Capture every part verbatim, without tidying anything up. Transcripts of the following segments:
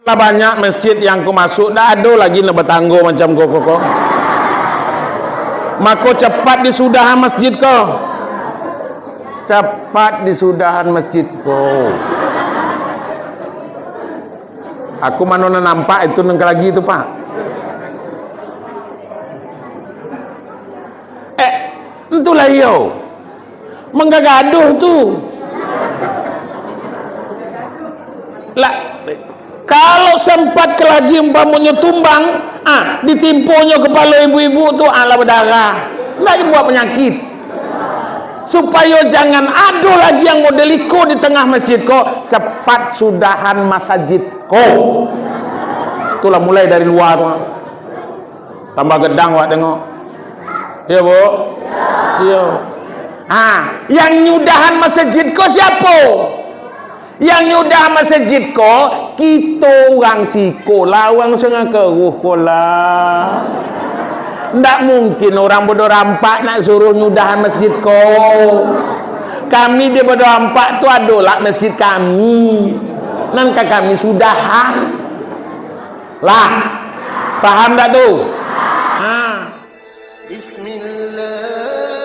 Lah banyak masjid yang ko masuk, dak ado lagi nak batanggo macam ko, ko, ko. Mako, capat disudahan masjid ko. Capat disudahan masjid ko. Aku mano nan nampak itu nan ka lagi tu, Pak. Eh, itulah iyo. Manggagaduh tu. Lah, kalau sampat ka lagi umpamonyo tumbang, ah, ditimponyo kapalo ibu-ibu tu, alah badarah. Ndak buat panyakit. Supayo jangan ado lagi yang model iko di tangah masjid ko, capat sudahan masajid ko. Itulah mulai dari lua tu. Tambah gedang awak tengok. Iyo, Bu? Iyo. Ha, yang nyudahan masajid ko siapo? Yang nyudahan masajid ko, kito urang siko lah, urang Sungai Keruh ko lah. Ndak mungkin urang Bodo Rampak nak suruah nyudahan masajid ko. Kami di Bodo Rampak tu adolah masajid kami. Nan ka kami sudahan. Lah, paham dak tu? Ha. Bismillahirrahmanirrahim.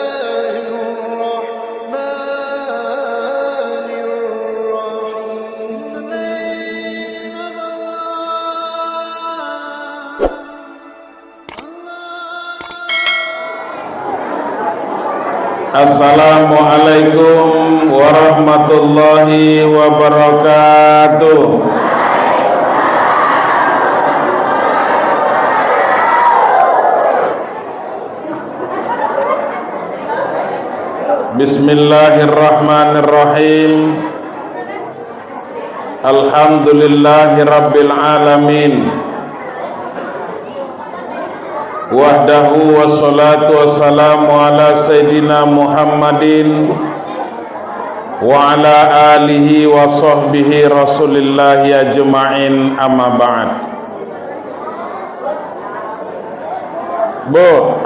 Assalamualaikum warahmatullahi wabarakatuh. Bismillahirrahmanirrahim. Alhamdulillahirabbil alamin. Wahdahu wassalatu wassalamu ala sayyidina Muhammadin wa ala alihi wa sahbihi Rasulillahi ajma'in, amma ba'd. Bu,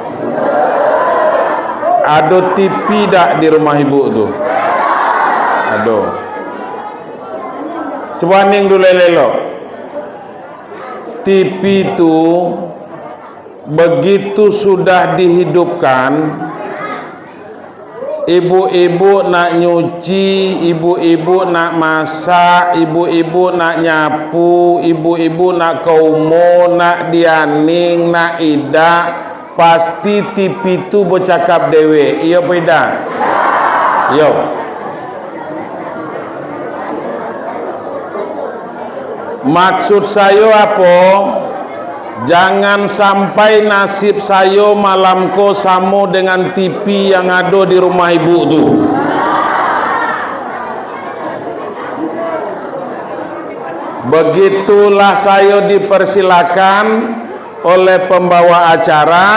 ado T V dak di rumah ibu tu? Ado. Cubo aning dulu elok-elok. T V tu begitu sudah dihidupkan, ibu-ibu nak nyuci, ibu-ibu nak masak, ibu-ibu nak nyapu, ibu-ibu nak ka umua, nak dianing, nak idak, pasti T V tu bacakap dewek. Iyo apo indak? Iyo. Maksud sayo apo? Jangan sampai nasib sayo malam ko samo dengan T V yang ado di rumah ibu tu. Begitulah sayo dipersilakan oleh pembawa acara,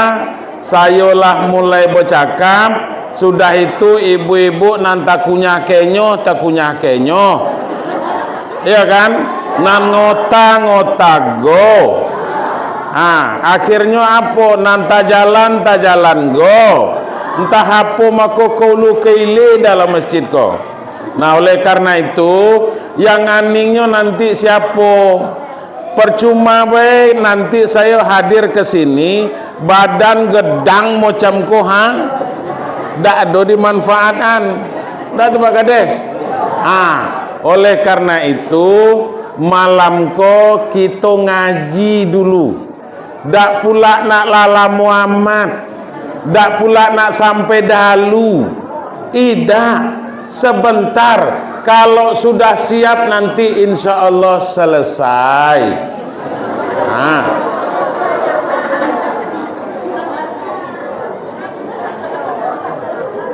sayo lah mulai bacakap, sudah itu ibu-ibu nan takunyah kenyo, takunyah kenyo. Iyo kan? Nan ngota, ngota go. Ha, akhirnyo apo? Nan tajalan, tajalan go. Antah apo mako ka ulu ka ilia dalam masjid ko. Nah, oleh karena itu, yang aningnyo nanti siapo? Percuma bae nanti sayo hadir ka sini, badan gedang macam ko, ha? Dak ado dimanfaatkan. Dak tu, Pak Kades? Ha, oleh karena itu, malam ko kito ngaji dulu. Dak pulak nak lalamo amat, dak pulak nak sampai dahalu. Idak, sebentar. Kalau sudah siap, nanti insya Allah selesai. Nah.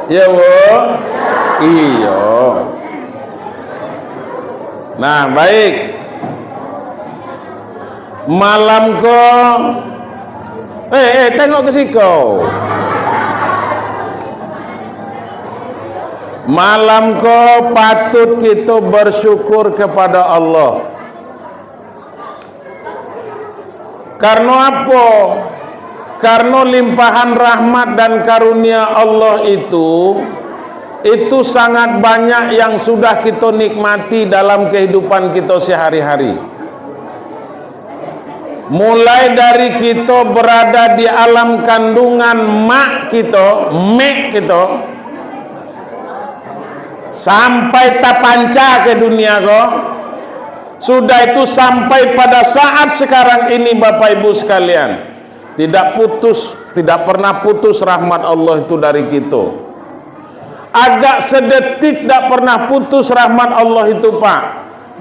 Ya, Bu? Iyo. Nah, baik. Malam ko, eh, eh, tengok ka siko. Malam ko patut kito bersyukur kepada Allah. Karno apo? Karno limpahan rahmat dan karunia Allah itu, itu sangat banyak yang sudah kito nikmati dalam kehidupan kito sehari-hari. Mulai dari kito berada di alam kandungan mak kito, mek kito, sampai tapanca ke dunia ko, sudah itu sampai pada saat sekarang ini, Bapak Ibu sekalian, tidak putus, tidak pernah putus rahmat Allah itu dari kito. Agak sedetik dak pernah putus rahmat Allah itu, Pak.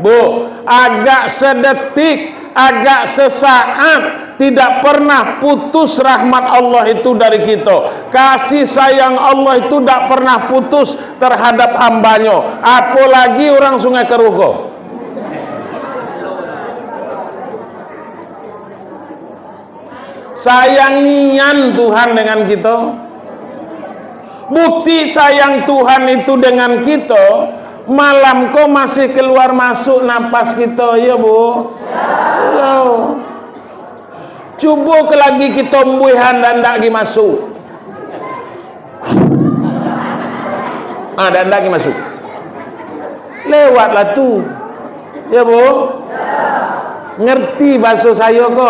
Bu, agak sedetik, agak sesaat, tidak pernah putus rahmat Allah itu dari kito. Kasih sayang Allah itu dak pernah putus terhadap hamba-Nyo. Apolagi urang Sungai Keruh ko. Sayang nian Tuhan dengan kito. Bukti sayang Tuhan itu dengan kito, malam ko masih keluar masuk napas kito, iyo, Bu? Iyo. Cubo ke lagi kito embuihan, ndak, ndak gi masuk. Ah, ndak, ndak gi masuk. Lewatlah tu. Ya, Bu? Ngerti bahaso sayo ko?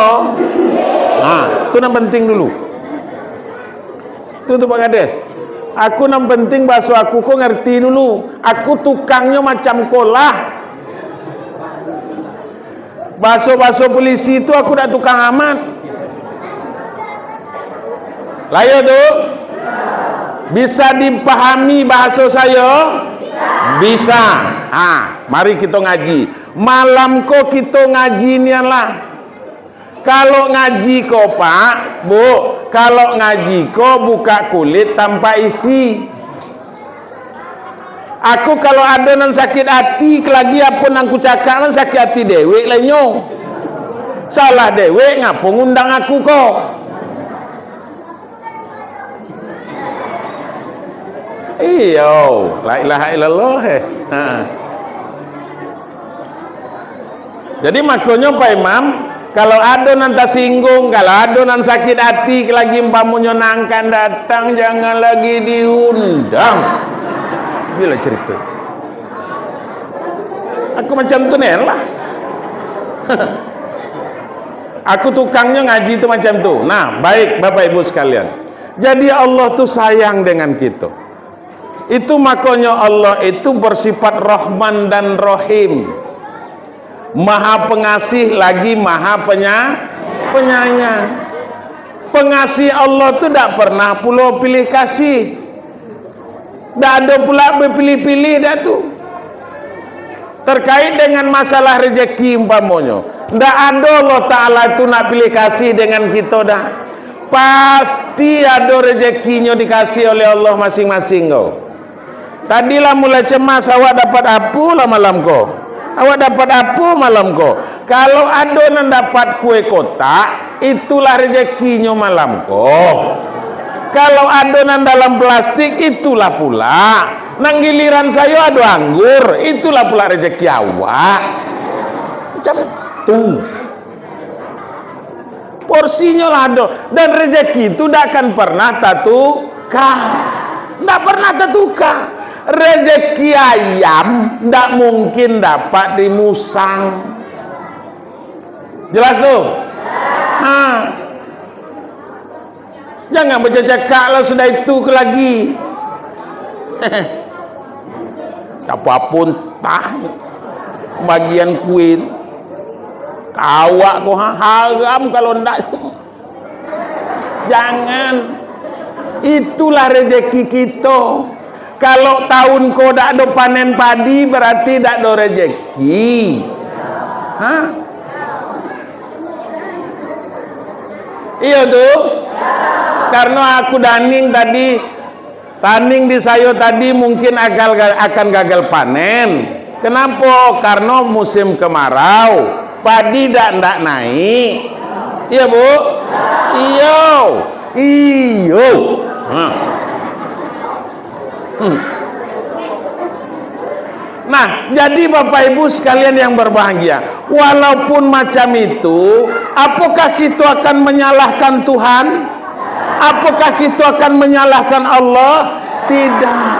Ha, tu nan penting dulu. Tu, tu, Pak Kades. Aku nan penting bahaso aku ko ngerti dulu. Aku tukangnyo macam ko lah. Baso-baso pulisi tu aku dak tukang amat. Layo tu, bisa dipahami bahaso sayo? Bisa. Ha, mari kito ngaji. Malam ko kito ngaji nian lah. Kalau ngaji ko, Pak, Bu, kalau ngaji ko bukak kulit tampak isi. Aku kalau ado nan sakik ati, lagi apo nan kucakak nan sakik ati dewek lah inyo. Salah dewek, ngapo ngundang aku ko? Iyo, la ilaha illallah, eh. Ha. Jadi, makonyo, Pak Imam, kalau ado nan tasinggung, kalau ado nan sakik ati, lagi umpamonyo nan kan datang, jangan lagi diundang. Bila cerita. Aku macam tu, Nel, lah. Aku tukangnyo ngaji tu macam tu. Nah, baik, Bapak Ibu sekalian. Jadi, Allah tu sayang dengan kito. Itu makonyo Allah itu bersifat Rahman dan Rahim. Maha Pengasih lagi Maha Penya-, Penyayang. Pengasih Allah tu dak pernah pulo pilih kasih. Dak ado pula bapilih-pilih dah tu. Terkait dengan masalah rezeki umpamonyo, ndak ado Allah Ta'ala tu nak pilih kasih dengan kito dah. Pasti ado rezekinyo dikasih oleh Allah masing-masing ko. Tadi lah mulai cemas, awak dapat apo lah malam ko? Awak dapat apo malam ko? Kalau ado nan dapat kue kotak, itulah rezekinyo malam ko. Kalau ado nan dalam plastik, itulah pula. Nan giliran sayo ado anggur, itulah pula rezeki awak. Macam tu. Porsinyo lah ado. Dan rezeki tu dak akan pernah tatuka. Dak pernah tatuka. Rezeki ayam dak mungkin dapat dimusang. Jelas tu? Ha. Jangan bacakak lah sudah itu ke lagi. Apo-apo entah bagian kue tu. Awak ko ha, haram kalau ndak. Jangan. Itulah rezeki kito. Kalau tahun ko dak ado panen padi, berarti dak ado rezeki. Ha? Iyo tu. Karena aku daning tadi, taning di sayo tadi mungkin agal, akan gagal panen. Kenapo? Karena musim kemarau, padi dak, ndak naik. Iyo, Bu? Iyo. Iyo. Ha. Hmm. Nah, jadi Bapak Ibu sekalian yang berbahagia, walaupun macam itu, apakah kita akan menyalahkan Tuhan? Apakah kita akan menyalahkan Allah? Tidak.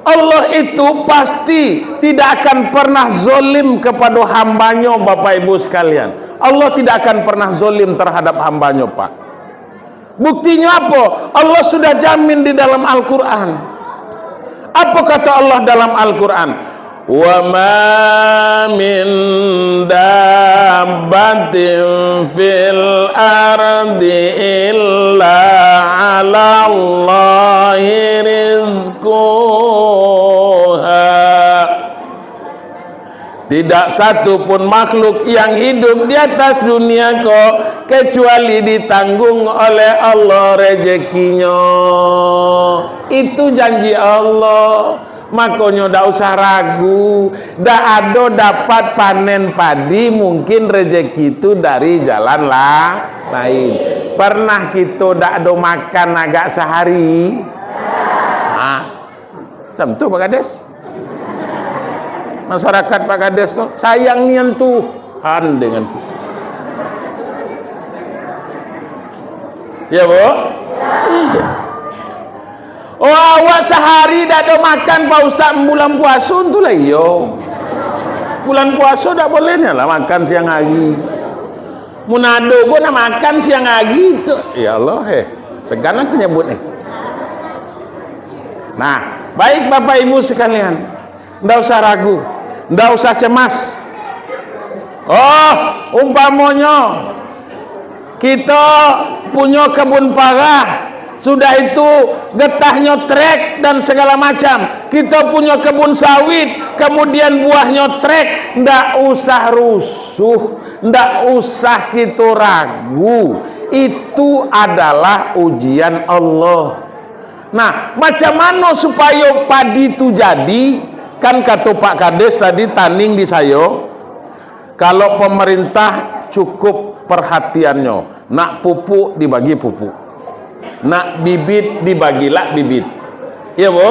Allah itu pasti tidak akan pernah zolim kepada hambanya, Bapak Ibu sekalian. Allah tidak akan pernah zolim terhadap hambanya, Pak. Buktinya apa? Allah sudah jamin di dalam Al-Quran. Apa kata Allah dalam Al-Quran? "Wa ma min dabbatin fil ardi illa 'alallahi rizquha." Tidak satu pun makhluk yang hidup di atas dunia ko, kecuali ditanggung oleh Allah rezekinyo. Itu janji Allah. Makonyo, dak usah ragu. Dak ado dapat panen padi, mungkin rezeki tu dari jalan lah lain. Pernah kito dak ado makan agak sahari? Ha? Macam tu, Pak Kades. Masyarakat Pak Kades ko sayang nian Tuhan dengan kita. Ya, Bu? Iya. Oh, awak sahari dak ado makan, Pak Ustaz, bulan puasa tu lah iyo. Bulan puasa dak boleh nian lah makan siang hari. Mun ado pun nak makan siang hari tu. Ya Allah, eh. Segan aku nyebut ni. Nah, baik Bapak Ibu sekalian. Ndak usah ragu. Ndak usah cemas. Oh, umpamonyo, kito punyo kebun parah, sudah itu getahnyo trek dan segala macam. Kito punyo kebun sawit, kemudian buahnyo trek, ndak usah rusuh. Ndak usah kito ragu, itu adalah ujian Allah. Nah, macam mano supayo padi tu jadi? Kan kato Pak Kades tadi, tanding di sayo, kalau pemerintah cukup perhatiannyo, nak pupuk dibagi pupuk, nak bibit dibagi lah bibit. Iyo, Bu?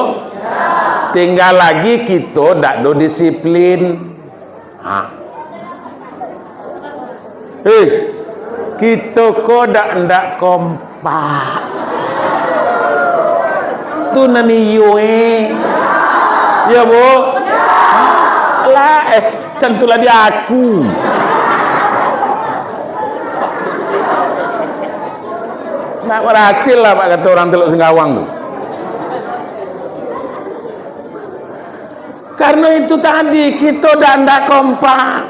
Tinggal lagi kito dak do disiplin. Ha. Eh, kito ko dak ndak kompak. Tu nan iyo, eh. Ya, Bu? Lah, eh, tentulah di aku. Nak berhasil lah, Pak, kata orang Teluk Singkawang tu. Karena itu tadi, kito dak ndak kompak.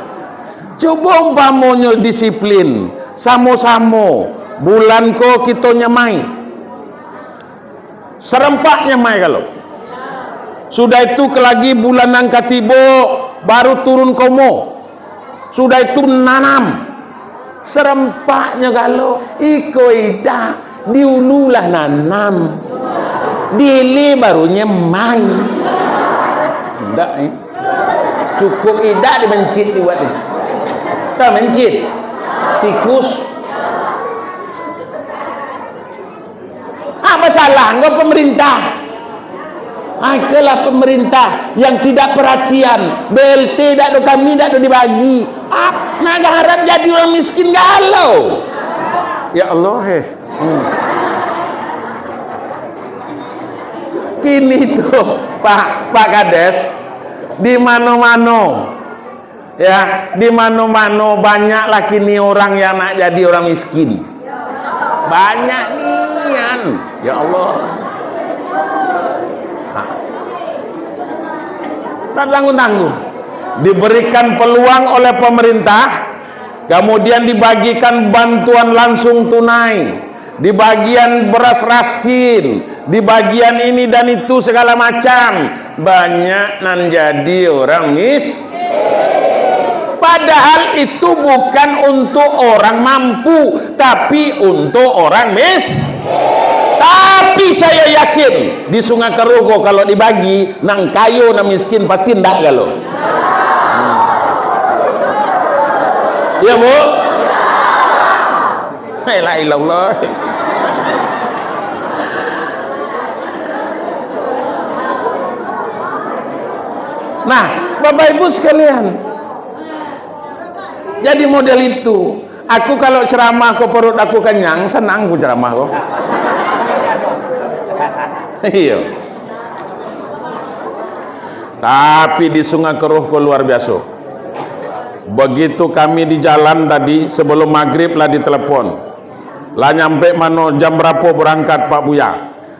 Cubo umpamonyo disiplin, samo-samo, bulan ko kito nyemai. Serempak nyemai kalau. Sudah itu, lagi bulan nan katibo, baru turun komo. Sudah itu nanam. Serempaknyo galo, iko idak, di ulu lah nanam. Di ilia baru nyemai. Indak, eh. Cukup idak di mencit dibuat ni. Tah mencit. Tikus. Ah, masalah engkau pemerintah. Ah, itulah pemerintah yang tidak perhatian. B L T dak do kami, dak do dibagi. Ah, nak harap jadi orang miskin galo. Ya Allah, eh. Hmm. Kini tu, Pak, Pak Kades, di mano-mano Ya, di mano-mano banyaklah kini orang yang nak jadi orang miskin. Banyak nian. Ya Allah. Ha. Tak tanggung-tanggung. Diberikan peluang oleh pemerintah, kemudian dibagikan bantuan langsung tunai. Dibagian beras raskin, dibagian ini dan itu segala macam. Banyak nan jadi orang mis-, padahal itu bukan untuk orang mampu, tapi untuk orang mis-, tapi saya yakin di Sungai Keruh ko kalau dibagi, nan kayo nan miskin pasti ndak galo. Hmm. Iya, Bu? La ilaha illallah. Nah, Bapak Ibu sekalian, jadi model itu. Aku kalau ceramah ko perut aku kenyang, senang ku ceramah ko. Iya. Tapi di Sungai Keruh ko luar biaso. Begitu kami di jalan tadi, sebelum magrib lah ditelepon. Lah nyampe mano, jam berapo berangkat, Pak Buya?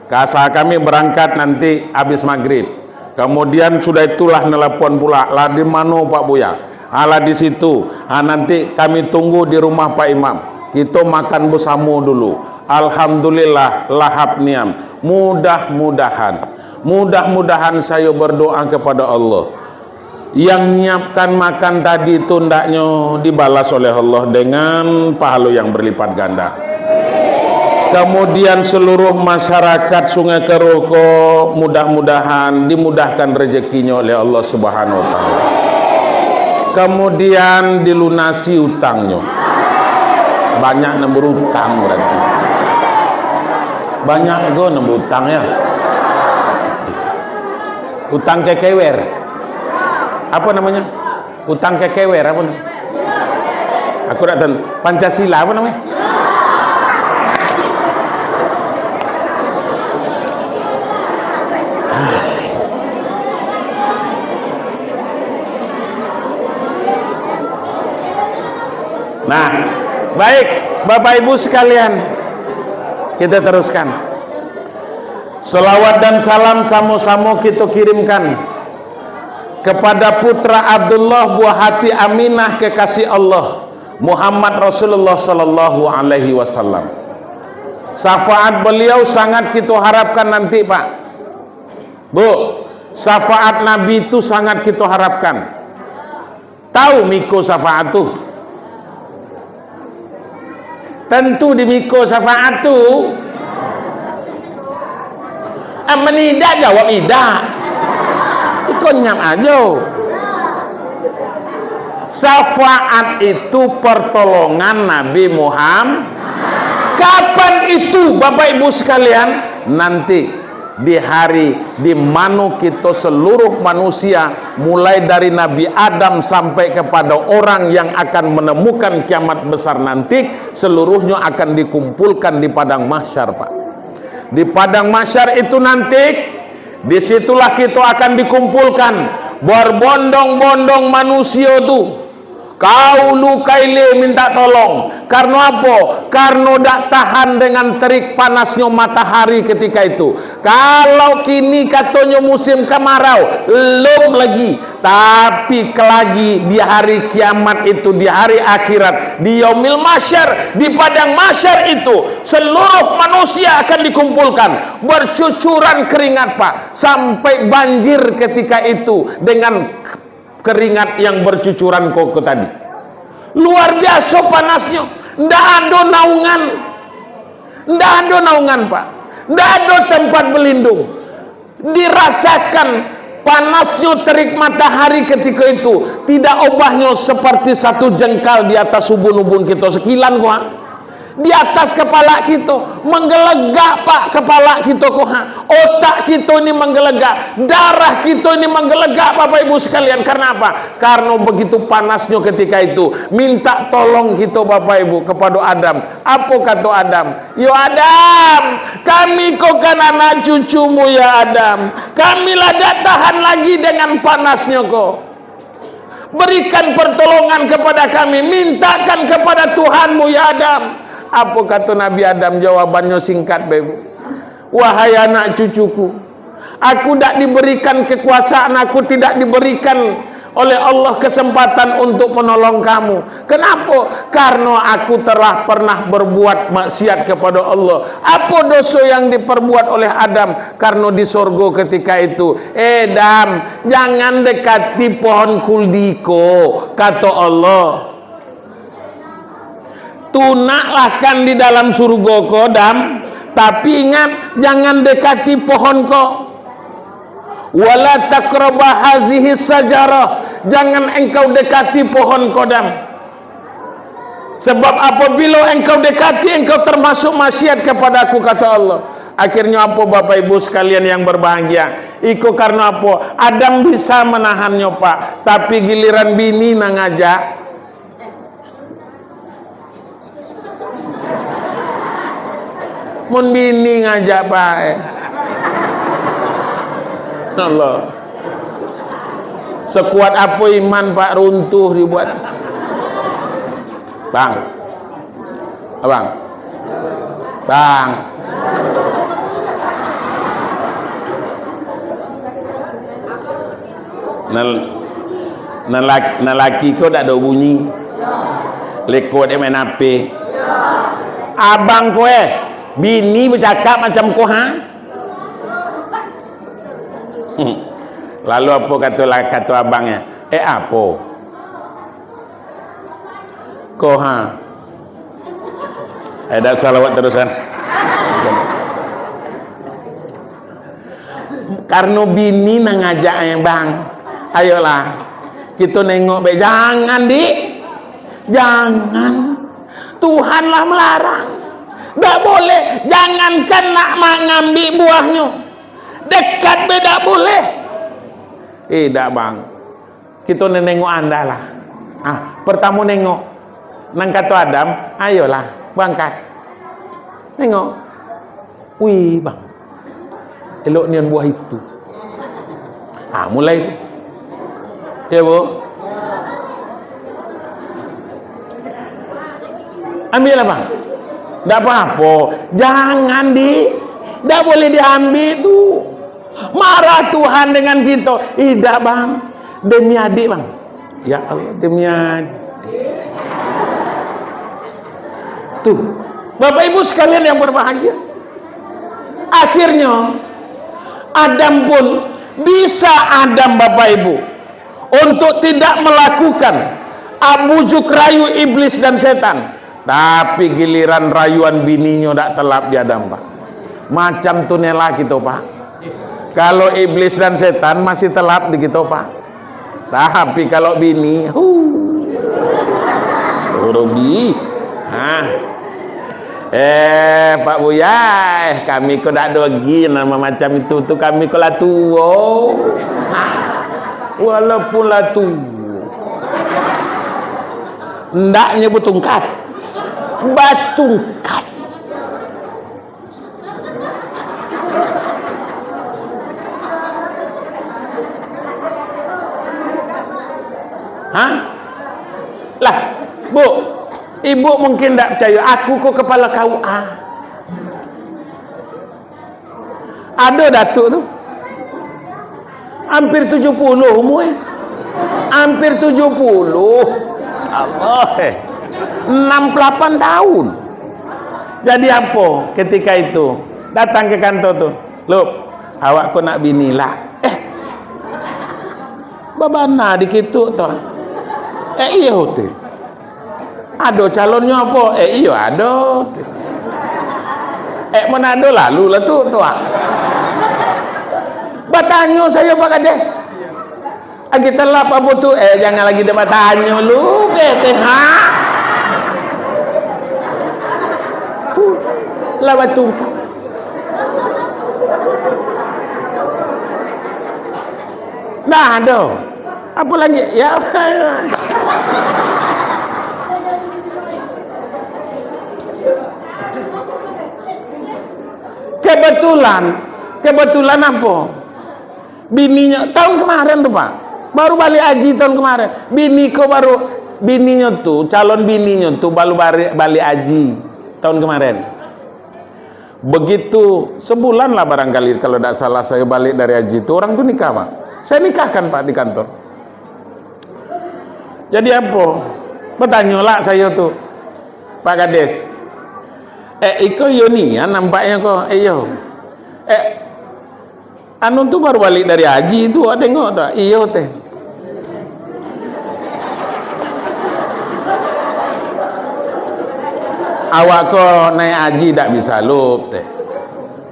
Kasa kami berangkat nanti habis magrib. Kemudian sudah itulah nelepon pula, lah di mano, Pak Buya? Alah, di situ. Ha, nanti kami tunggu di rumah Pak Imam. Kito makan bersamo dulu. Alhamdulillah, lahap nian. Mudah-mudahan, mudah-mudahan sayo berdoa kepada Allah. Yang nyiapkan makan tadi tu, ndaknyo dibalas oleh Allah dengan pahalo yang berlipat ganda. Kemudian seluruh masyarakat Sungai Keruh ko mudah-mudahan dimudahkan rezekinyo oleh Allah Subhanahu wa Ta'ala. Kemudian dilunasi utangnyo. Banyak nan berutang berarti. Banyak go nan berutang, ya. Utang kekewer. Apa namanya? Utang kekewer apa namanya? Aku dak tahu. Pancasila apa namanya? Nah, baik, Bapak Ibu sekalian, kita teruskan. Salawat dan salam samo-samo kito kirimkan kepada putra Abdullah, buah hati Aminah, kekasih Allah, Muhammad Rasulullah sallallahu alaihi wasallam. Syafaat beliau sangat kito harapkan nanti, Pak. Bu, syafaat Nabi itu sangat kito harapkan. Tahu miko syafaat tu? Tantu di miko syafaat tu. Ah, manidak jawab idak. Iko nyam ajo. Syafaat itu pertolongan Nabi Muhammad. Kapan itu, Bapak Ibu sekalian? Nanti di hari di mano kito seluruh manusia, mulai dari Nabi Adam sampai kepada orang yang akan menemukan kiamat besar nanti, seluruhnyo akan dikumpulkan di padang mahsyar, Pak. Di padang mahsyar itu nanti, di situlah kito akan dikumpulkan, berbondong-bondong manusia tu. Ka ulu ka ilia minta tolong. Karano apo? Karano dak tahan dengan terik panasnyo matahari ketika itu. Kalau kini katonyo musim kamarau, lom lagi. Tapi kelagi di hari kiamat itu, di hari akhirat, di yaumil mahsyar, di padang mahsyar itu, seluruh manusia akan dikumpulkan, bercucuran keringat, Pak, sampai banjir ketika itu dengan keringat yang bercucuran koko tadi. Luar biaso panasnyo. Ndak ado naungan. Ndak ado naungan, Pak. Ndak ado tempat berlindung. Dirasakan panasnyo terik matahari ketika itu. Tidak obahnyo seperti satu jengkal di atas ubun-ubun kito sekilan, ko ha. Di atas kepala kito, menggelegak, Pak, kepala kito ko ha. Otak kito ini menggelegak, darah kito ini menggelegak, Bapak Ibu sekalian. Karena apa? Karena begitu panasnyo ketika itu. Minta tolong kito, Bapak Ibu, kepada Adam. Apo kato Adam? "Yo Adam, kami ko kan anak cucumu, ya Adam. Kami lah dak tahan lagi dengan panasnyo ko." Berikan pertolongan kepada kami, mintakan kepada Tuhanmu, ya Adam. Apo kato Nabi Adam? Jawabannyo singkat bae, Bu. Wahai anak cucuku, aku dak diberikan kekuasaan, aku tidak diberikan oleh Allah kesempatan untuk menolong kamu. Kenapo? Karena aku telah pernah berbuat maksiat kepada Allah. Apo doso yang diperbuat oleh Adam? Karena di sorgo ketika itu, "Eh, Adam, jangan dekati pohon kuldi ko," kato Allah. "Tunaklah kan di dalam surgo ko, Adam, tapi ingat, jangan dekati pohon ko. Wala taqraba hazihi sajarah, jangan engkau dekati pohon ko, Adam. Sebab apabila engkau dekati, engkau termasuk maksiat kepada-Ku," kato Allah. Akhirnyo apo, Bapak Ibu sekalian yang berbahagia? Iko karena apo? Adam bisa menahannyo, Pak, tapi giliran bini nan ngajak. Mun bini ngajak bae. Allah. Sekuat apo iman, Pak, runtuh dibuat. Bang. Abang. Bang. Nan, nan lak-, nan laki ko dak ado bunyi. Leko dek main H P. Abang ko, eh, bini bacakap macam ko, ha? Hmm. Lalu apo kato la-, kato abangnyo? Eh, apo? Ko, ha. Eh, dak salawat tarusan. Karano bini nan ngajak, eh, bang. Ayolah. Kito nengok bae. Jangan, Dik. Jangan. Tuhan lah melarang. Dak boleh. Jangankan nak mangambiak buahnyo. Dekat be dak boleh. Eh, dak, bang. Kito ne-, nengok anda lah. Ah, pertamo nengok. Nan kato Adam, ayolah, bangkat. Nengok. Wih, bang. Elok nian buah itu. Ah, mulai tu. Ya, Bu? Ambiaklah, bang. Ndak apo-apo. Jangan, Dik. Ndak boleh diambiak tu. Marah Tuhan dengan kito. Indak, bang. Demi adik, bang. Ya Allah, demi adik. Tuh. Bapak Ibu sekalian yang berbahagia. Akhirnya, Adam pun bisa Adam, Bapak Ibu, untuk tidak melakukan bujuk rayu iblis dan setan. Tapi giliran rayuan bininyo dak telap di Adam, Pak. Macam tu nela kito, Pak. Kalau iblis dan setan masih telap di kito, Pak. Tapi kalau bini, huh, rugi. Hah. Eh, Pak Buya, eh, kami ko dak ado lagi nama macam itu tu, kami ko lah tuo. Walaupun lah tuo. Ndaknyo batungkat. Batungkat. Hah? Lah, Bu, Ibu mungkin ndak picayo, aku ko kepala K U A. Ado datuk tu. Hampir tujuh puluh umur, eh. Hampir tujuh puluh. Allah, eh. Enam puluh lapan tahun. Jadi apo ketika itu? Datang ke kantor tu. "Lup, awak ko nak bini lah." Eh. Babana di kitu tu. Eh, iyo tu. Ado calonnyo apo? Eh, iyo, ado. Eh, mun ado, lalu lah tu, tu, ah. Batanyo sajo, Pak Kades. Agi telap apo tu? Eh, jangan lagi dah batanyo lu, kete, ha? Tu, lah batungka. Nah, ado. Apo lagi? Ya. Kebetulan, kebetulan apo? Bininyo, tahun kemarin tu, Pak. Baru balik haji tahun kemarin. Bini ko baru, bininyo tu, calon bininyo tu baru bari-, balik haji tahun kemarin. Begitu, sebulan lah barangkali, kalau dak salah, sayo balik dari haji tu, orang tu nikah, Pak. Sayo nikahkan, Pak, di kantor. Jadi apo? Batanyolah sayo tu, "Pak Kades, eh, iko iyo nian nampaknyo ko?" "Eh, iyo." "Eh, anu tu baru balik dari haji tu, awak tengok tak?" "Iyo, teh." "Awak ko naik haji dak bisa, Lup, teh.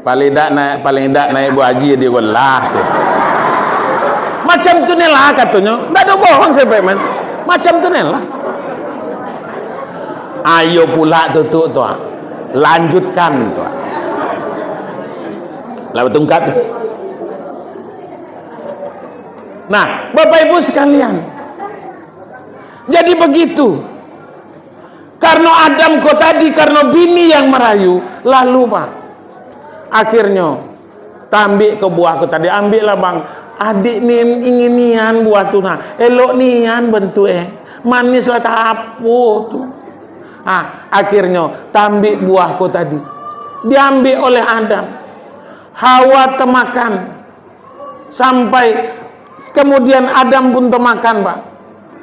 Paling dak naik, paling dak naik buah haji di golah, teh." Macam tu ne lah katonyo. Ndak ado bohong sampai man. Macam tu ne lah. Ayo pula tutup tu, ah. Lanjutkan tu, ah. Lah batungkat tu. Nah, Bapak Ibu sekalian, jadi begitu. Karno Adam ko tadi, karno bini yang marayu, lalu, Pak, akhirnyo, "Tambik ko buah ko tadi, ambiaklah, bang, Adik ni ingin nian buah tu nah, elok nian bentuk eh, manis lah tak apo tu. Ah, akhirnyo tambik buah ko tadi, diambik oleh Adam. Hawa temakan, sampai kemudian Adam pun temakan, Pak.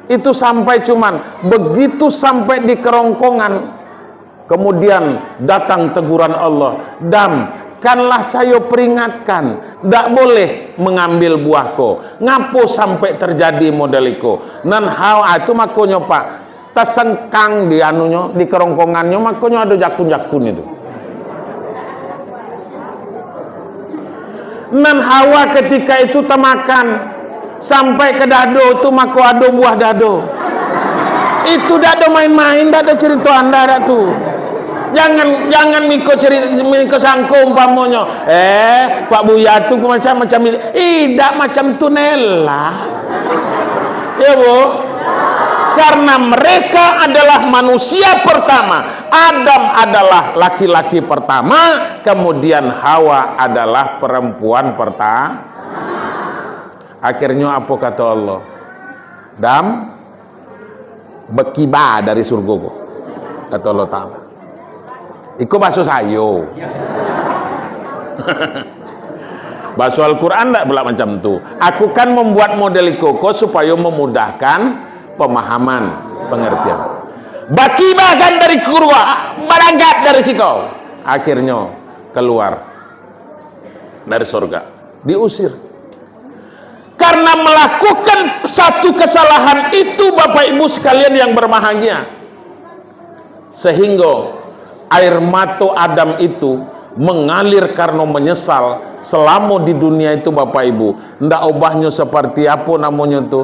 Itu sampai cuman begitu sampai di kerongkongan, kemudian datang teguran Allah, "Dam, kanlah sayo peringatkan, dak boleh mengambil buah ko. Ngapo sampai terjadi model iko?" Nan Hawa tu makonyo, Pak, tasengkang di anunyo, di kerongkongannyo, makonyo ado jakun-jakun itu. Nan Hawa ketika itu tamakan sampai ke dado tu, mako ado buah dado. Itu dak ado main-main, dak ado cerito anda dak tu. Jangan, jangan miko ceri-, miko sangko umpamonyo, "Eh, Pak Buya tu macam-macam." Idak macam tu, Nela. Ya, Bu? Karena mereka adalah manusia pertama. Adam adalah laki-laki pertama, kemudian Hawa adalah perempuan pertama. Akhirnyo apo kato Allah? "Dam, bakiba dari surgo ko," kato Allah Ta'ala. Iko baso sayo. Baso Al-Quran ndak pula macam tu. Aku kan membuat model iko ko supayo memudahkan pemahaman, pengertian. Bakiba kan dari surgo, barangkat dari siko. Akhirnyo keluar dari surga, diusir. Karena melakukan satu kesalahan itu, Bapak Ibu sekalian yang berbahagia, sehingga air mato Adam itu mengalir karena menyesal selama di dunia itu, Bapak Ibu. Ndak obahnyo seperti apo namonyo tu,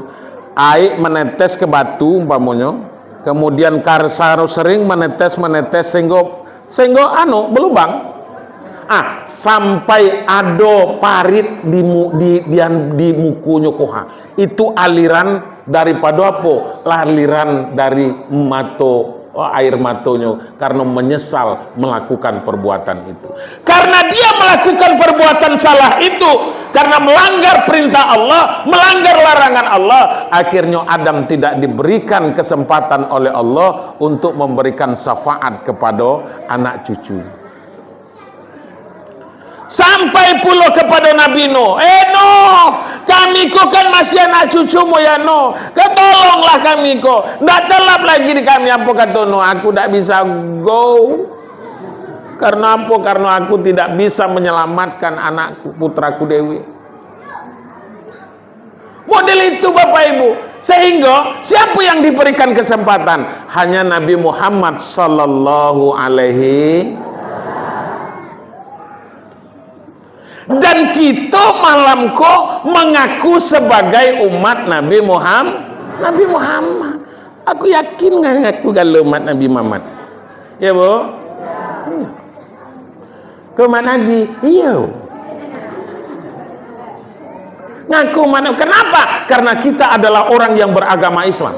air menetes ke batu umpamonyo, kemudian kar-, saro sering menetes, menetes sehingga Sehingga, anu, belubang. Ah, sampai ado parit di mu-, di, di, di mukonyo ko, ha. Itu aliran daripado apo? Aliran dari mato, oh, air matonyo karena menyesal melakukan perbuatan itu. Karena dia melakukan perbuatan salah itu, karena melanggar perintah Allah, melanggar larangan Allah, akhirnya Adam tidak diberikan kesempatan oleh Allah untuk memberikan syafaat kepada anak cucu. Sampai pulo kepada Nabi Nuh, "Eh Nuh, kami ko kan masih anak cucumu ya Nuh, tolonglah kami ko, ndak telap lagi di kami." Apo kato Nuh? "Aku ndak bisa go." Karena apo? Karena aku tidak bisa menyelamatkan anakku, putraku dewi. Model itu, Bapak Ibu. Sehingga, siapa yang diberikan kesempatan? Hanya Nabi Muhammad sallallahu alaihi. Dan kita malam ko mengaku sebagai umat Nabi Muham-, Nabi Muhammad. Aku yakin ngaku galo umat Nabi Muhammad. Ya, Bu? Iya. Ko umat Nabi? Iyo. Ngaku umat Nabi. Kenapa? Karena kita adalah orang yang beragama Islam.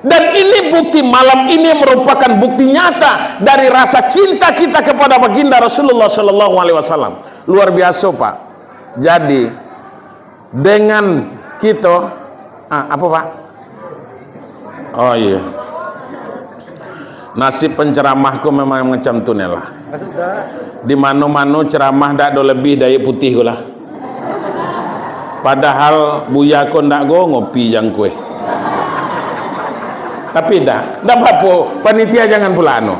Dan ini bukti, malam ini merupakan bukti nyata dari rasa cinta kita kepada Baginda Rasulullah sallallahu alaihi wasallam. Luar biasa, Pak. Jadi, dengan kito, ah, apo, Pak? Oh, iyo. Nasib penceramah ko memang macam tu ni lah. Di mano-mano ceramah dak ado lebih dari putih ko lah. Padahal buya ko ndak go ngopi jangkuih. Tapi dah, ndak apo-apo. Panitia jangan pula anu.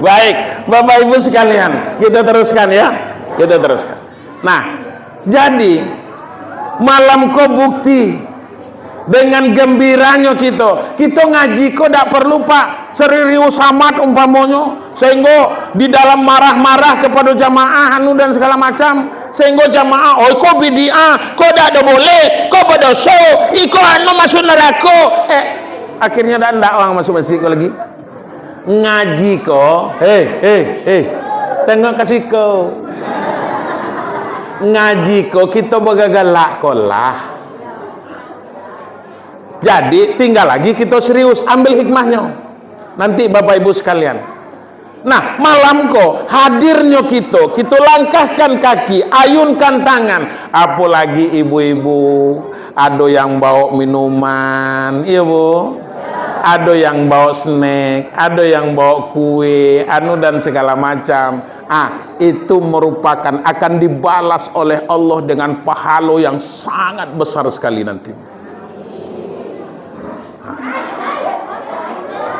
Baik, Bapak Ibu sekalian, kita teruskan ya. Kita teruskan. Nah, jadi malam ko bukti dengan gembiranya kita. Kita ngaji ko dak perlu, Pak, serius amat umpamonyo, sehingga di dalam marah-marah kepada jamaah anu dan segala macam, sehingga jamaah, "Oh, ko bidiah, ko dak ada boleh, ko berdosa, iko anu masuk neraka." Eh, akhirnya dak, ndak orang masuk masjid ko lagi. Ngaji ko, hei, hei, hei, tengok ka siko. Ngaji ko kito bagagalak ko lah. Jadi, tinggal lagi kito serius, ambil hikmahnyo. Nanti Bapak Ibu sekalian, Nah, malam ko, hadirnyo kito, kito langkahkan kaki, ayunkan tangan, apolagi ibu-ibu, ado yang bawa minuman, iyo, Bu? Ado yang bawa snack, ado yang bawa kue, anu, dan segala macam. Ah, itu merupakan, akan dibalas oleh Allah dengan pahalo yang sangat besar sekali nanti.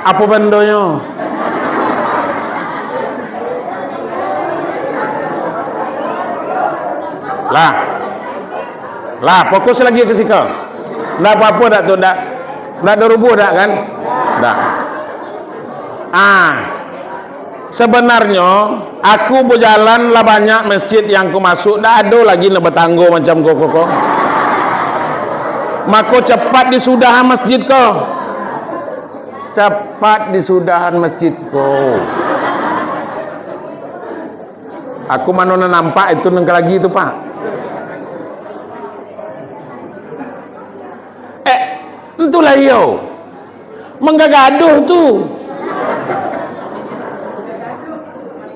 Apo bandonyo? Lah. Lah, fokus lagi ka siko. Ndak apo-apo dak tu, ndak, ndak ado rubuah dak kan? Ndak. Ah. Sabananyo, aku bajalan lah banyak masjid yang ku masuk, dak ado lagi nan batanggo macam ko, ko, ko. Mako, capat disudahan masjid ko. Capat disudahan masjid ko. Aku mano nan nampak itu nan ka lagi tu, Pak. Eh, entulah iyo. Manggagaduh tu.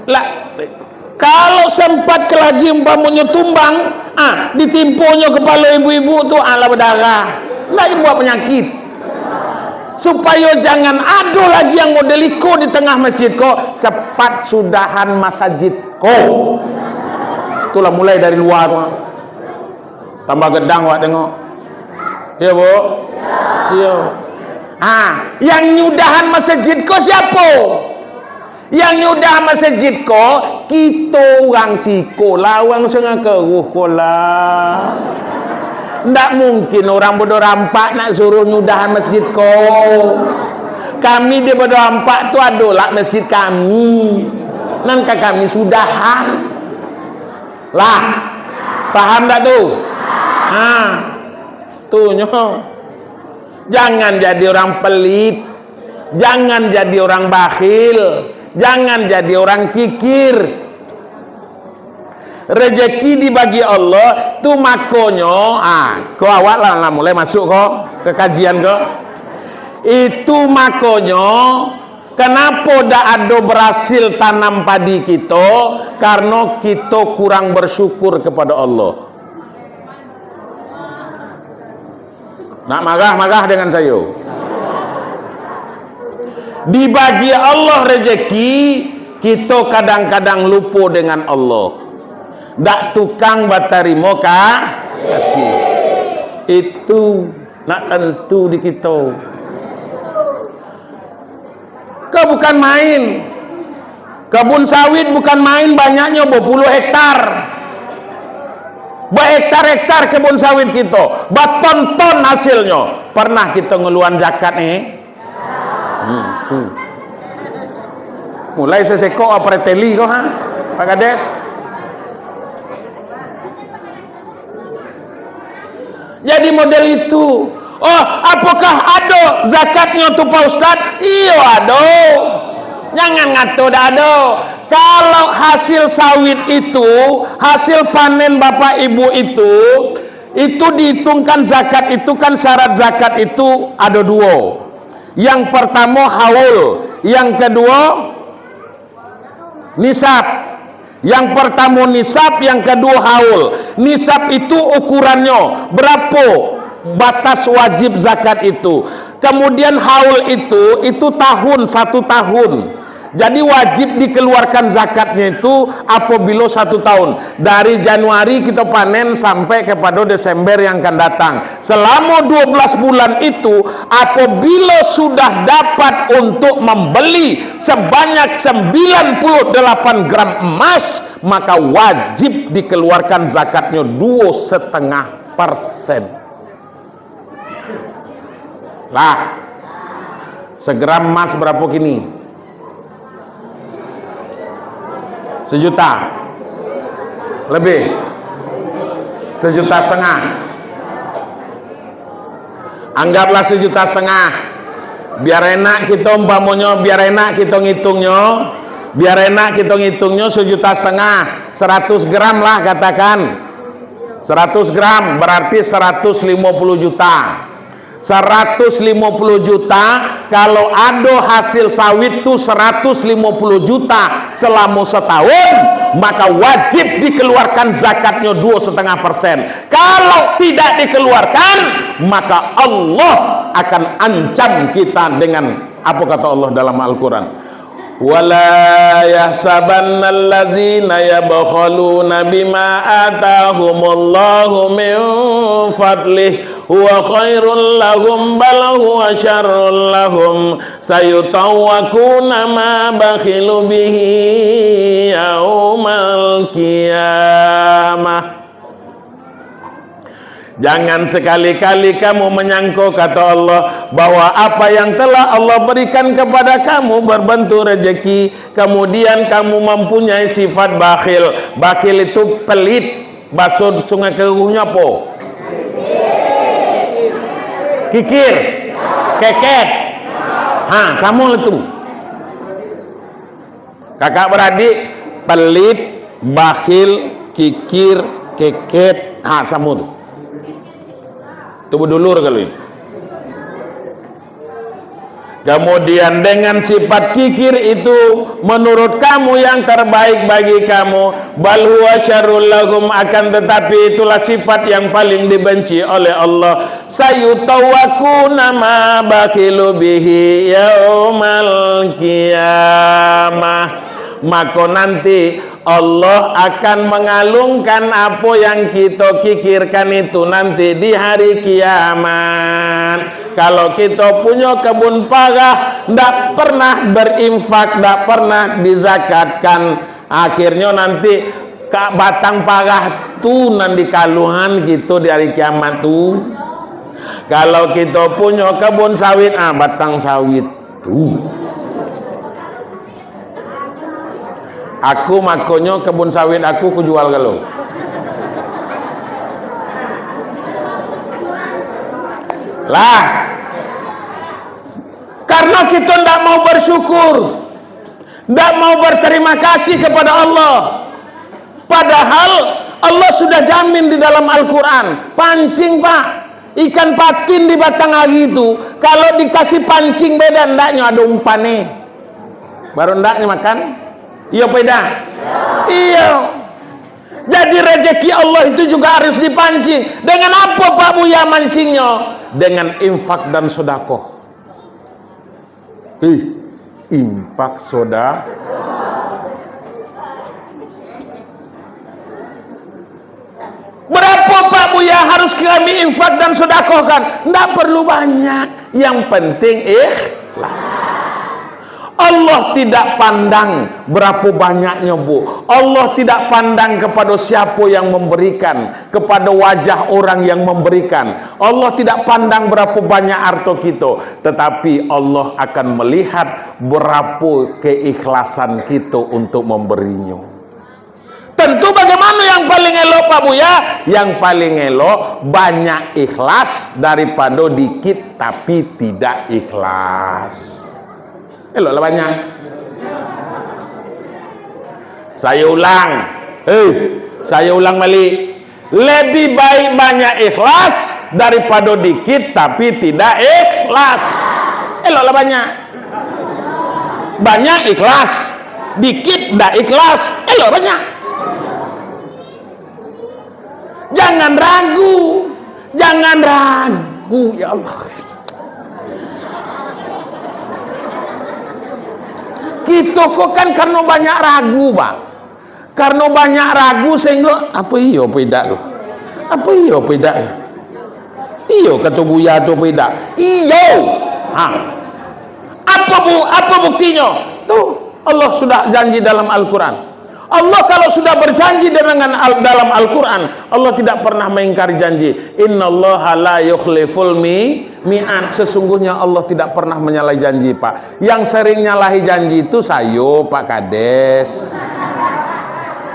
Lah, kalau sampat ka lagi umpamonyo tumbang, ah, ditimponyo kapalo ibu-ibu tu, alah badarah. Ndak buek panyakik. Supayo jangan ado lagi yang model iko di tangah masjid ko, capat sudahan masajid ko. Itulah mulai dari lua tu. Tambah gadang awak tengok. Iyo, Bu? Iyo. Ha, yang nyudahan masajid ko siapo? Yang nyudahan masajid ko, kito urang siko lah, urang Sungai Keruh ko lah. Ndak mungkin urang Bodo Rampak nak suruh nyudahan masjid ko. Kami di Bodo Rampak tu ado lah masjid kami. Nan ka kami sudahan. Lah, paham dak tu? Ha, tu nyo. Jangan jadi orang pelit, jangan jadi orang bakhil, jangan jadi orang kikir. Rezeki dibagi Allah, tu makonyo, ah, ko awak lah, lah mulai masuk ko, ka kajian ko. Itu makonyo, Kanapo dak ado barasil tanam padi kito? Karano kito kurang basyukur kapado Allah. Nak marah, marah dengan sayo. Dibagi Allah rejeki, kito kadang-kadang lupo dengan Allah. Dak tukang batarimo ka-, kasih. Itu nak tantu di kito. Ko bukan main. Kebun sawit bukan main, banyaknyo, bapuluah hektar. Bahektar-hektar kebun sawit kito, baton-ton hasilnyo. Pernah kito ngeluan zakat ni? Hmm, tu. Mulai sesekok Apreteli ko, ha? Pak Kades. Jadi model itu. Oh, apokah ado zakatnyo tu, Pak Ustaz? Iyo, ado. Jangan ngato dak ado. Kalau hasil sawit itu, hasil panen Bapak Ibu itu, itu dihitungkan zakat itu kan, syarat zakat itu ado duo. Yang pertamo haul, yang kaduo nisab. Yang pertamo nisab, yang kaduo haul. Nisab itu ukurannyo, barapo batas wajib zakat itu. Kemudian haul itu, itu tahun, satu tahun. Jadi wajib dikeluarkan zakatnyo itu apabilo satu tahun. Dari Januari kito panen sampai kapado Desember yang akan datang. Salamo duo belas bulan itu, apabilo sudah dapat untuk mambali sabanyak sambilan puluh dalapan gram emas, maka wajib dikeluarkan zakatnyo duo setengah persen. Lah, segram emas barapo kini? Sejuta. Lebih. Sejuta setengah. Anggaplah sejuta setengah. Biar enak kito umpamonyo, biar enak kito ngitungnyo, biar enak kito ngitungnyo sejuta setengah, seratus gram lah katakan. Seratus gram berarti seratus limo puluh juta. Saratus limo puluh juta, kalau ado hasil sawit tu saratus limo puluh juta selama setahun, maka wajib dikeluarkan zakatnyo dua setengah persen. Kalau tidak dikeluarkan, maka Allah akan ancam kita dengan, apa kata Allah dalam Al-Quran? "Wala yahsabannallazina yabkhaluna bima atahumullahu min fadlih huwa khairul lahum, bal huwa syarrul lahum, sayutawwakuna ma bakhilu bihi yaumal qiyamah." Jangan sekali-kali kamu menyangko, kata Allah, bahwa apa yang telah Allah berikan kepada kamu berbentuk rezeki, kemudian kamu mempunyai sifat bakhil. Bakhil itu pelit. Baso Sungai Keruhnya apo? Kikir. Keket. Ha, samo lah tu. Kakak beradik, pelit, bakhil, kikir, keket, ha, samo tu. Tu bedulur kalau itu. Kemudian dengan sifat kikir itu, menurut kamu yang terbaik bagi kamu, bal huwa syarrul lahum, akan tetapi itulah sifat yang paling dibenci oleh Allah. Sayutawwakuna ma bakhilu bihi yaumal qiyamah. Mako nanti Allah akan mengalungkan apo yang kito kikirkan itu nanti di hari kiamat. Kalau kito punyo kebun parah, ndak pernah berinfak, ndak pernah dizakatkan, akhirnyo nanti ka batang parah tu nan dikalungan kito di hari kiamat tu. Kalau kito punyo kebun sawit, ah, batang sawit tu. Aku makonyo kebun sawit aku, ku jual galo. Lah, karena kita ndak mau bersyukur, ndak mau berterima kasih kepada Allah. Padahal Allah sudah jamin di dalam Al-Quran, pancing, Pak, ikan patin di batang ari tu, kalau dikasih pancing beda ndaknyo ado umpan ni. Baru ndaknyo makan? Iyo, apa indak? Iyo. Jadi rezeki Allah itu juga harus dipancing. Dengan apa Pak Buya mancingnyo? Dengan infak dan sedekah. Ih, infak soda. Berapo Pak Buya harus kami infak dan sedekahkan? Ndak perlu banyak, yang penting ikhlas. Allah tidak pandang berapo banyaknyo, Bu. Allah tidak pandang kepada siapa yang memberikan, kepada wajah orang yang memberikan. Allah tidak pandang berapo banyak harto kito, tetapi Allah akan melihat berapo keikhlasan kito untuk memberinyo. Tentu, bagaimana yang paling elok, Pak Buya? Yang paling elok banyak ikhlas daripado dikit tapi tidak ikhlas. Eloklah banyak. Saya ulang. Hei, saya ulang balik. Lebih baik banyak ikhlas daripado dikit tapi tidak ikhlas. Eloklah banyak. Banyak ikhlas, dikit ndak ikhlas, elok banyak. Jangan ragu, jangan ragu, ya Allah. Kito ko kan karena banyak ragu, Pak. Karena banyak ragu sehingga, apa iyo, apa indak tu? Apa iyo, apa indak tu? Iyo, kato Buya tu, apa indak? Iyo. Ha. Apa bu-, apa buktinyo? Tu, Allah sudah janji dalam Al-Quran. Allah kalau sudah berjanji dengan Al-, dalam Al-Quran, Allah tidak pernah mengingkari janji. Innallaha la yukhliful mi-, mi'ad. Sesungguhnya Allah tidak pernah menyalahi janji, Pak. Yang sering nyalahi janji itu sayo, Pak Kades,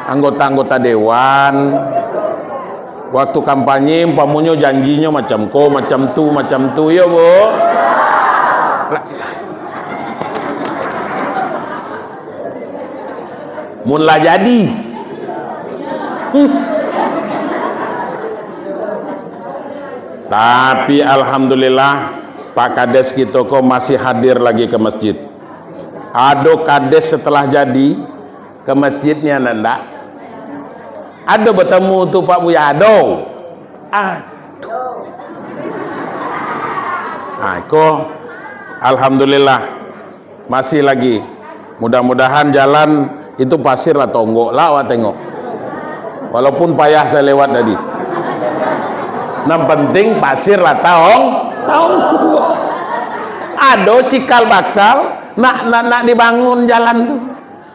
anggota-anggota dewan. Waktu kampanye, umpamonyo janjinyo macam ko, macam tu, macam tu, yo, Bu? Lah, mun lah jadi. Hmm. Tapi alhamdulillah, Pak Kades kito ko masih hadir lagi ke masjid. Ado kades setelah jadi, ke masjidnya ndak? Ado batamu tu Pak Buya? Ado. Aduh. Ah, ko, alhamdulillah. Masih lagi. Mudah-mudahan jalan itu pasir lah tonggok lah awak tengok. Walaupun payah saya lewat tadi. Nan penting pasir lah taong, taong. Ado cikal bakal nak, nak, nak dibangun jalan tu.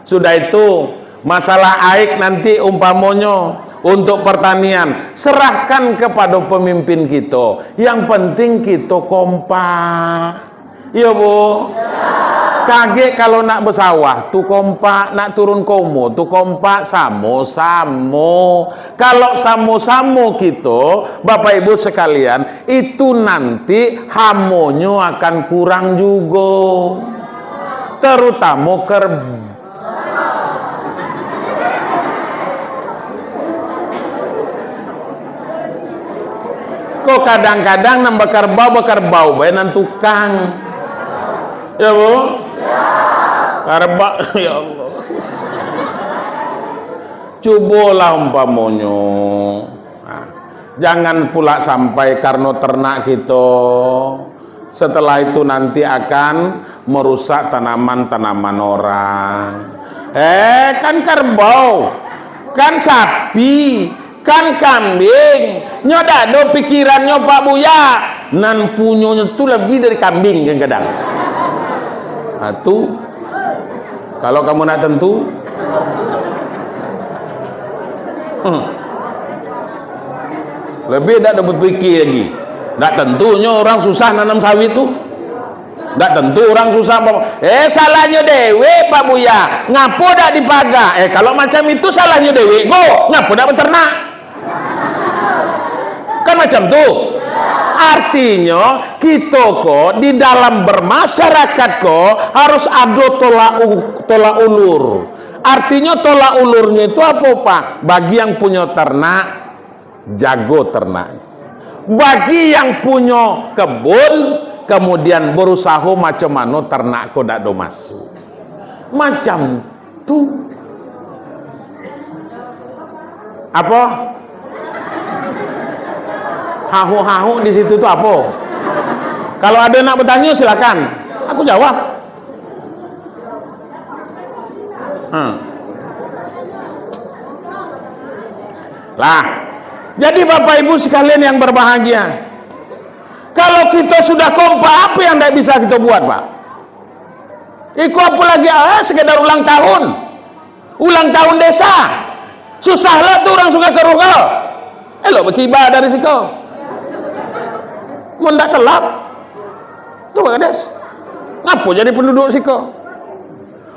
Sudah itu, masalah aek nanti umpamonyo untuk pertanian, serahkan kepada pemimpin kito. Yang penting kito kompak. Iyo, Bu? Kagek kalau nak basawah tu kompak, nak turun komo tu kompak, samo-samo. Kalau samo-samo kito, Bapak Ibu sekalian, itu nanti hamonyo akan kurang jugo. Terutamo ker-, Ko kadang-kadang nan bakarbau, bakarbau bae nan tukang. Ya, Bu? Karbau, ya Allah. Cubolah umpamonyo. Nah, jangan pula sampai karno ternak kito, setelah itu nanti akan merusak tanaman-tanaman orang. Eh, kan kerbau, kan sapi, kan kambing. Nyo dak ado pikirannyo, Pak Buya. Nan punyonyo tu lebih dari kambing kadang-kadang. Nah, tu. Kalau kamu nak tentu, hmm. Lebih dak ado bapikir lagi. Dak tentunyo orang susah nanam sawit tu. Dak tentu orang susah, eh, salahnyo dewek, Pak Buya. Ngapo dak dipaga? Eh, kalau macam itu salahnyo dewek ko, ngapo dak beternak? Kan macam tu. Artinyo, kito ko di dalam bermasyarakat ko harus ado tolak u-, tolak ulur. Artinyo, tolak ulurnyo itu apo, Pak? Bagi yang punyo ternak, jago ternak. Bagi yang punyo kebun, kemudian berusaho macam mano ternak ko dak do masuk. Macam tu. Apo? Hahuk-hahuk di situ tu apo? Kalau ado nak bertanya, silakan. Aku jawab. Hmm. Lah, jadi Bapak Ibu sekalian yang berbahagia, kalau kita sudah kompak, apa yang tidak bisa kita buat, Pak? Iko apo lagi, ah, sekedar ulang tahun. Ulang tahun desa. Susah lah tu urang Sungai Keruh ko. Elok batiba dari siko. Mun ndak kelap. Tu, Pak Kades. Ngapo jadi penduduk siko?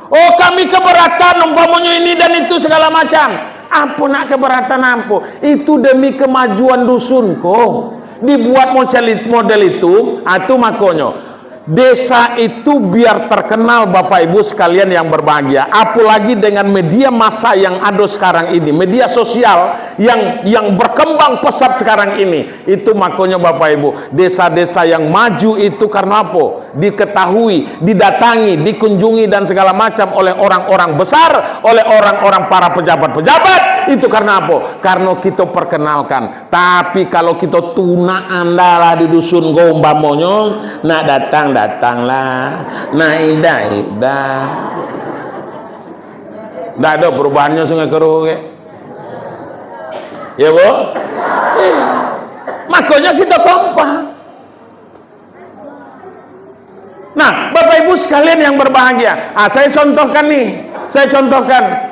Oh, kami keberatan umpamonyo ini dan itu segala macam. Apo nak keberatan apo? Itu demi kemajuan dusun ko. Dibuat model it-, model itu, ah, tu makonyo. Desa itu biar terkenal, Bapak Ibu sekalian yang berbahagia. Apalagi dengan media massa yang ado sekarang ini, media sosial yang, yang berkembang pesat sekarang ini. Itu makonyo, Bapak Ibu, desa-desa yang maju itu karena apo? Diketahui, didatangi, dikunjungi dan segala macam oleh orang-orang besar, oleh orang-orang para pejabat-pejabat. Itu karena apo? Karena kita perkenalkan. Tapi kalau kita tunak anda lah di dusun ko umpamonyo, nak datang, datanglah. Nak idak, idak. Ndak ada perubahannya Sungai Keruh ke. Ya, Bu? Iya. Makanya kita kompak. Nah, Bapak Ibu sekalian yang berbahagia, ah, saya contohkan nih, saya contohkan.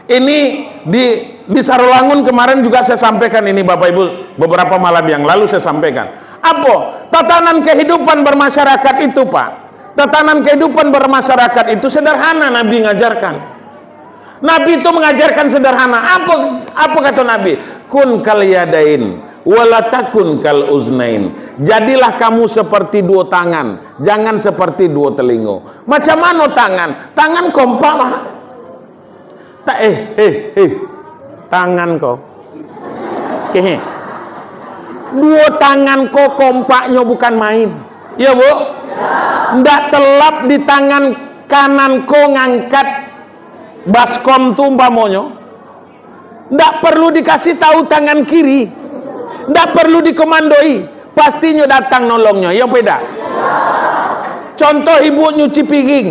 Ini di, di Sarolangun kemarin juga saya sampaikan ini, Bapak Ibu, beberapa malam yang lalu saya sampaikan. Apa? Tatanan kehidupan bermasyarakat itu, Pak. Tatanan kehidupan bermasyarakat itu sederhana, Nabi ngajarkan. Nabi itu mengajarkan sederhana. Apa, apa kata Nabi? "Kun kal yadain, wala takun kal uznain." Jadilah kamu seperti dua tangan, jangan seperti dua telingo. Macam mana tangan? Tangan kompak, Pak. Tak, eh, eh, eh. Tangan ko. Kehe. Duo tangan ko kompaknyo bukan main. Iyo, Bu? Ndak telap di tangan kanan ko ngangkat baskom tu umpamonyo. Ndak perlu dikasih tahu tangan kiri. Ndak perlu dikomandoi. Pastinyo datang nolongnyo. Iyo, peda. Contoh, ibu nyuci piring.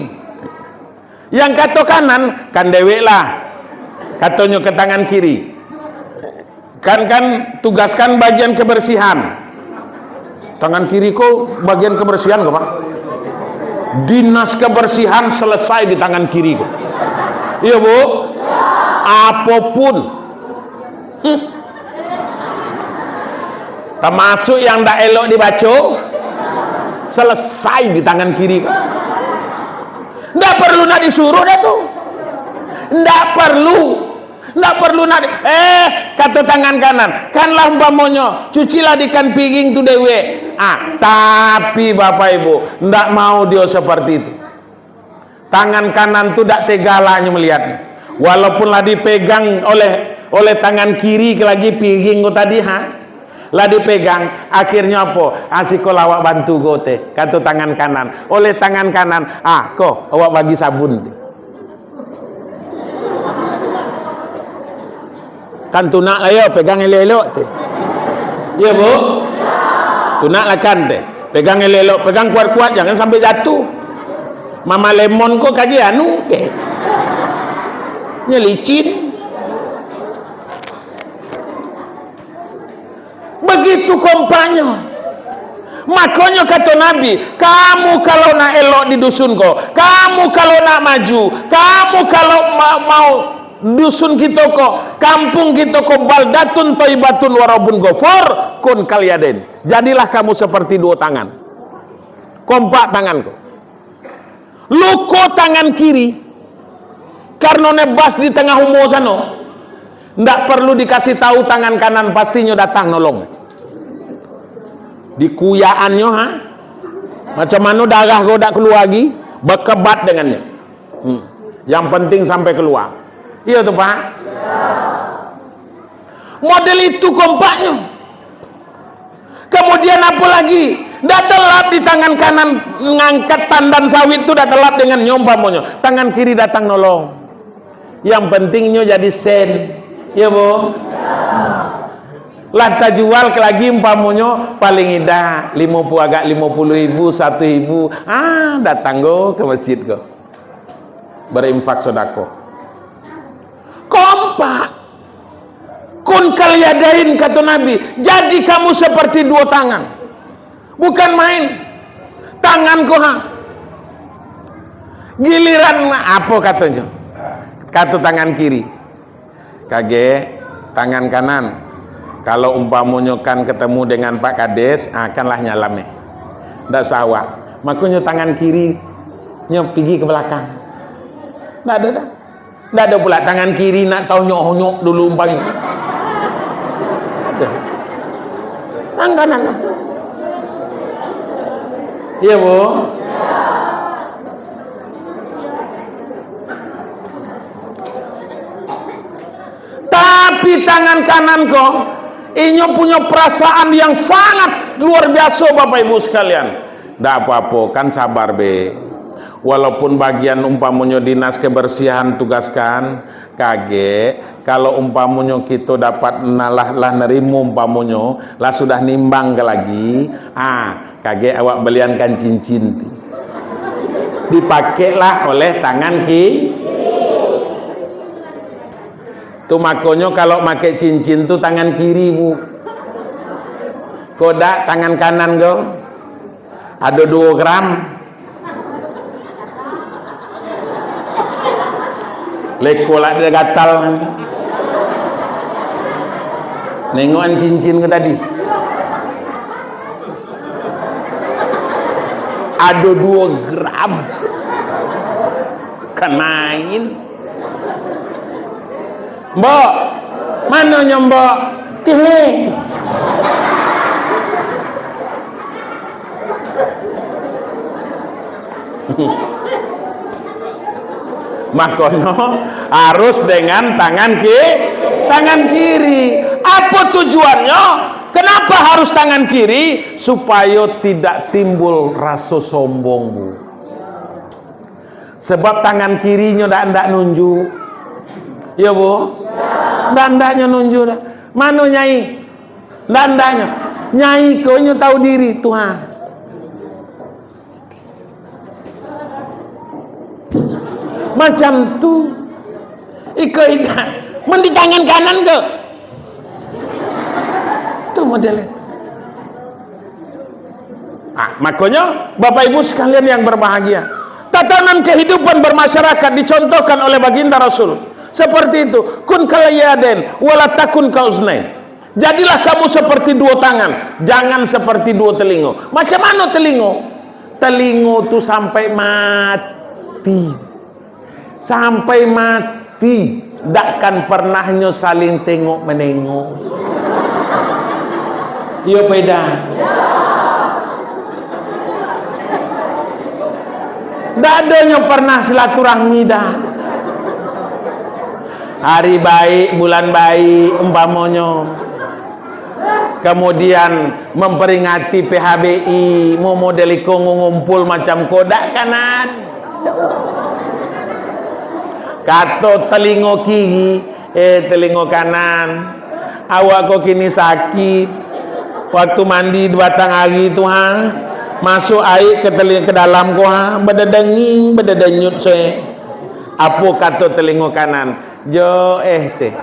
Yang kato kanan, "Kan dewek lah," katonyo ke tangan kiri. Kan, kan, tugaskan bagian kebersihan. Tangan kiri ko bagian kebersihan ko, Pak? Dinas kebersihan selesai di tangan kiri ko. Iyo, Bu? Apopun. Hmm. Tamasuk yang ndak elok dibaco, selesai di tangan kiri ko. Ndak perlu nak disuruh dah tu. Ndak perlu. Ndak perlu nak, eh, kato tangan kanan, "Kanlah umpamonyo, cucilah di kan piring tu dewek." Ah, tapi Bapak Ibu, ndak mau dio seperti itu. Tangan kanan tu ndak tega lah nyo melihatnyo. Walaupun lah dipegang oleh, oleh tangan kiri lagi piring ko tadi, ha? Lah dipegang, akhirnyo apo? "Ah, siko lah awak bantu ko teh," kato tangan kanan. Oleh tangan kanan, "Ah, ko, awak bagi sabun teh." Kan tunak lah yo, pegang elok-elok tu. Iyo, Bu? Tunak lah kan teh. Pegang elok-elok, pegang kuat-kuat, jangan sampai jatuh. Mama Lemon ko kagi anu teh. Nyo licin. Begitu kompaknyo. Makonyo kato Nabi, "Kamu kalau nak elok di dusun ko, kamu kalau nak maju, kamu kalau ma-, mau dusun kito ko, kampung kito ko baldatun thayyibatun wa rabbun ghafur, kun kal yadain." Jadilah kamu seperti duo tangan. Kompak tangan ko. Luko tangan kiri, karano nebas di tangah umua sano, ndak perlu dikasih tahu tangan kanan, pastinyo datang nolong. Dikuyaannyo, ha? Macam mano darah ko dak kalua lagi, bakebat dengannyo. Hmm. Yang penting sampai kalua. Iyo tu, Pak? Model itu kompaknyo. Kamudian, apo lagi? Ndak telap di tangan kanan ngangkat tandan sawit tu, ndak telap dengan nyo umpamonyo. Tangan kiri datang nolong. Yang penting nyo jadi sen. Iyo, Bu? Lah tajual ka lagi umpamonyo, paling indak limo puluah, agak limo puluah ribu, saratus ribu. Ah, datang go ka masjid ko. Berinfak sedekah. Kompak. Kun kal yadain, kato Nabi, jadi kamu seperti duo tangan. Bukan main. Tangan ko, ha. Giliran apo katonyo? Kato tangan kiri. Kagek, tangan kanan. Kalau umpamonyo kan ketemu dengan Pak Kades, ah, kanlah nyalam, eh. Ndak usah awak. Makonyo tangan kiri nyo pigi ka balakang. Ndak ado dah. Ndak ado pula tangan kiri nak taonyok-onyok dulu umpang. Ado. Tangan kanan. Iyo, Bu. Tapi tangan kanan ko, inyo punyo perasaan yang sangat luar biaso, Bapak Ibu sekalian. Ndak apo-apo, kan sabar be. Walaupun bagian umpamonyo dinas kebersihan tugaskan, kagek, kalau umpamonyo kito dapat na-, lah, lah nerimo umpamonyo, lah sudah nimbang ka lagi, ah, kagek awak baliankan cincin tu. Dipakeklah oleh tangan ki-, tu makonyo kalau makek cincin tu tangan kiri, Bu. Kodak tangan kanan ko. Ado duo gram. Leko lah dia gatal. Nengokan cincin ko tadi. Ado duo gram. Kan main. Mbok, mano nyo, Mbok? Tihek. Makonyo harus dengan tangan ki-, tangan kiri. Apo tujuannyo? Kenapa harus tangan kiri? Supayo tidak timbul raso sombong, Bu. Sebab tangan kirinyo ndak, ndak nunjuk. Iyo, Bu? Ndak, ndaknyo nunjuk dah. Mano nyai? Ndak, ndaknyo. Nyai ko inyo tahu diri, Tuhan. Macam tu. Iko indak. Men di tangan kanan ko. Tu model itu. Ah, makonyo, Bapak Ibu sekalian yang berbahagia, tatanan kehidupan bermasyarakat dicontohkan oleh Baginda Rasul. Seperti itu, kun kal yadain, wala takun kal uznain. Jadilah kamu seperti duo tangan, jangan seperti duo telingo. Macam mano telingo? Telingo tu sampai mati. Sampai mati, dak kan parnahnyo saling tengok-menengok. Iyo, beda. Dak adonyo parnah silaturahmi, dah. Hari baik, bulan baik, umpamonyo. Kamudian, memperingati P H B I, mo-, model iko ngumpul macam ko, dak kan ado. Kato telingo kiri, eh, telingo kanan, "Awak ko kini sakit. Waktu mandi di batang ari tu, ha, masuk air ke teli-, ke dalam ko, ha, badadanging, badadenyut se." Apo kato telingo kanan? "Jo, eh, teh.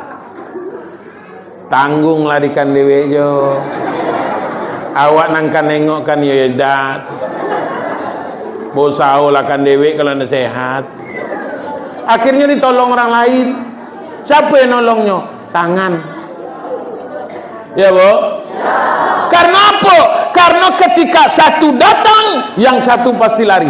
Tangguanglah dikan dewek jo. Awak nan ka nengok kan iyo edat. Bausaholah kan dewek kalau ndak sehat." Akhirnyo ditolong urang lain. Siapo yang nolongnyo? Tangan. Ya, Bu? Karena apo? Karena ketika satu datang, yang satu pasti lari.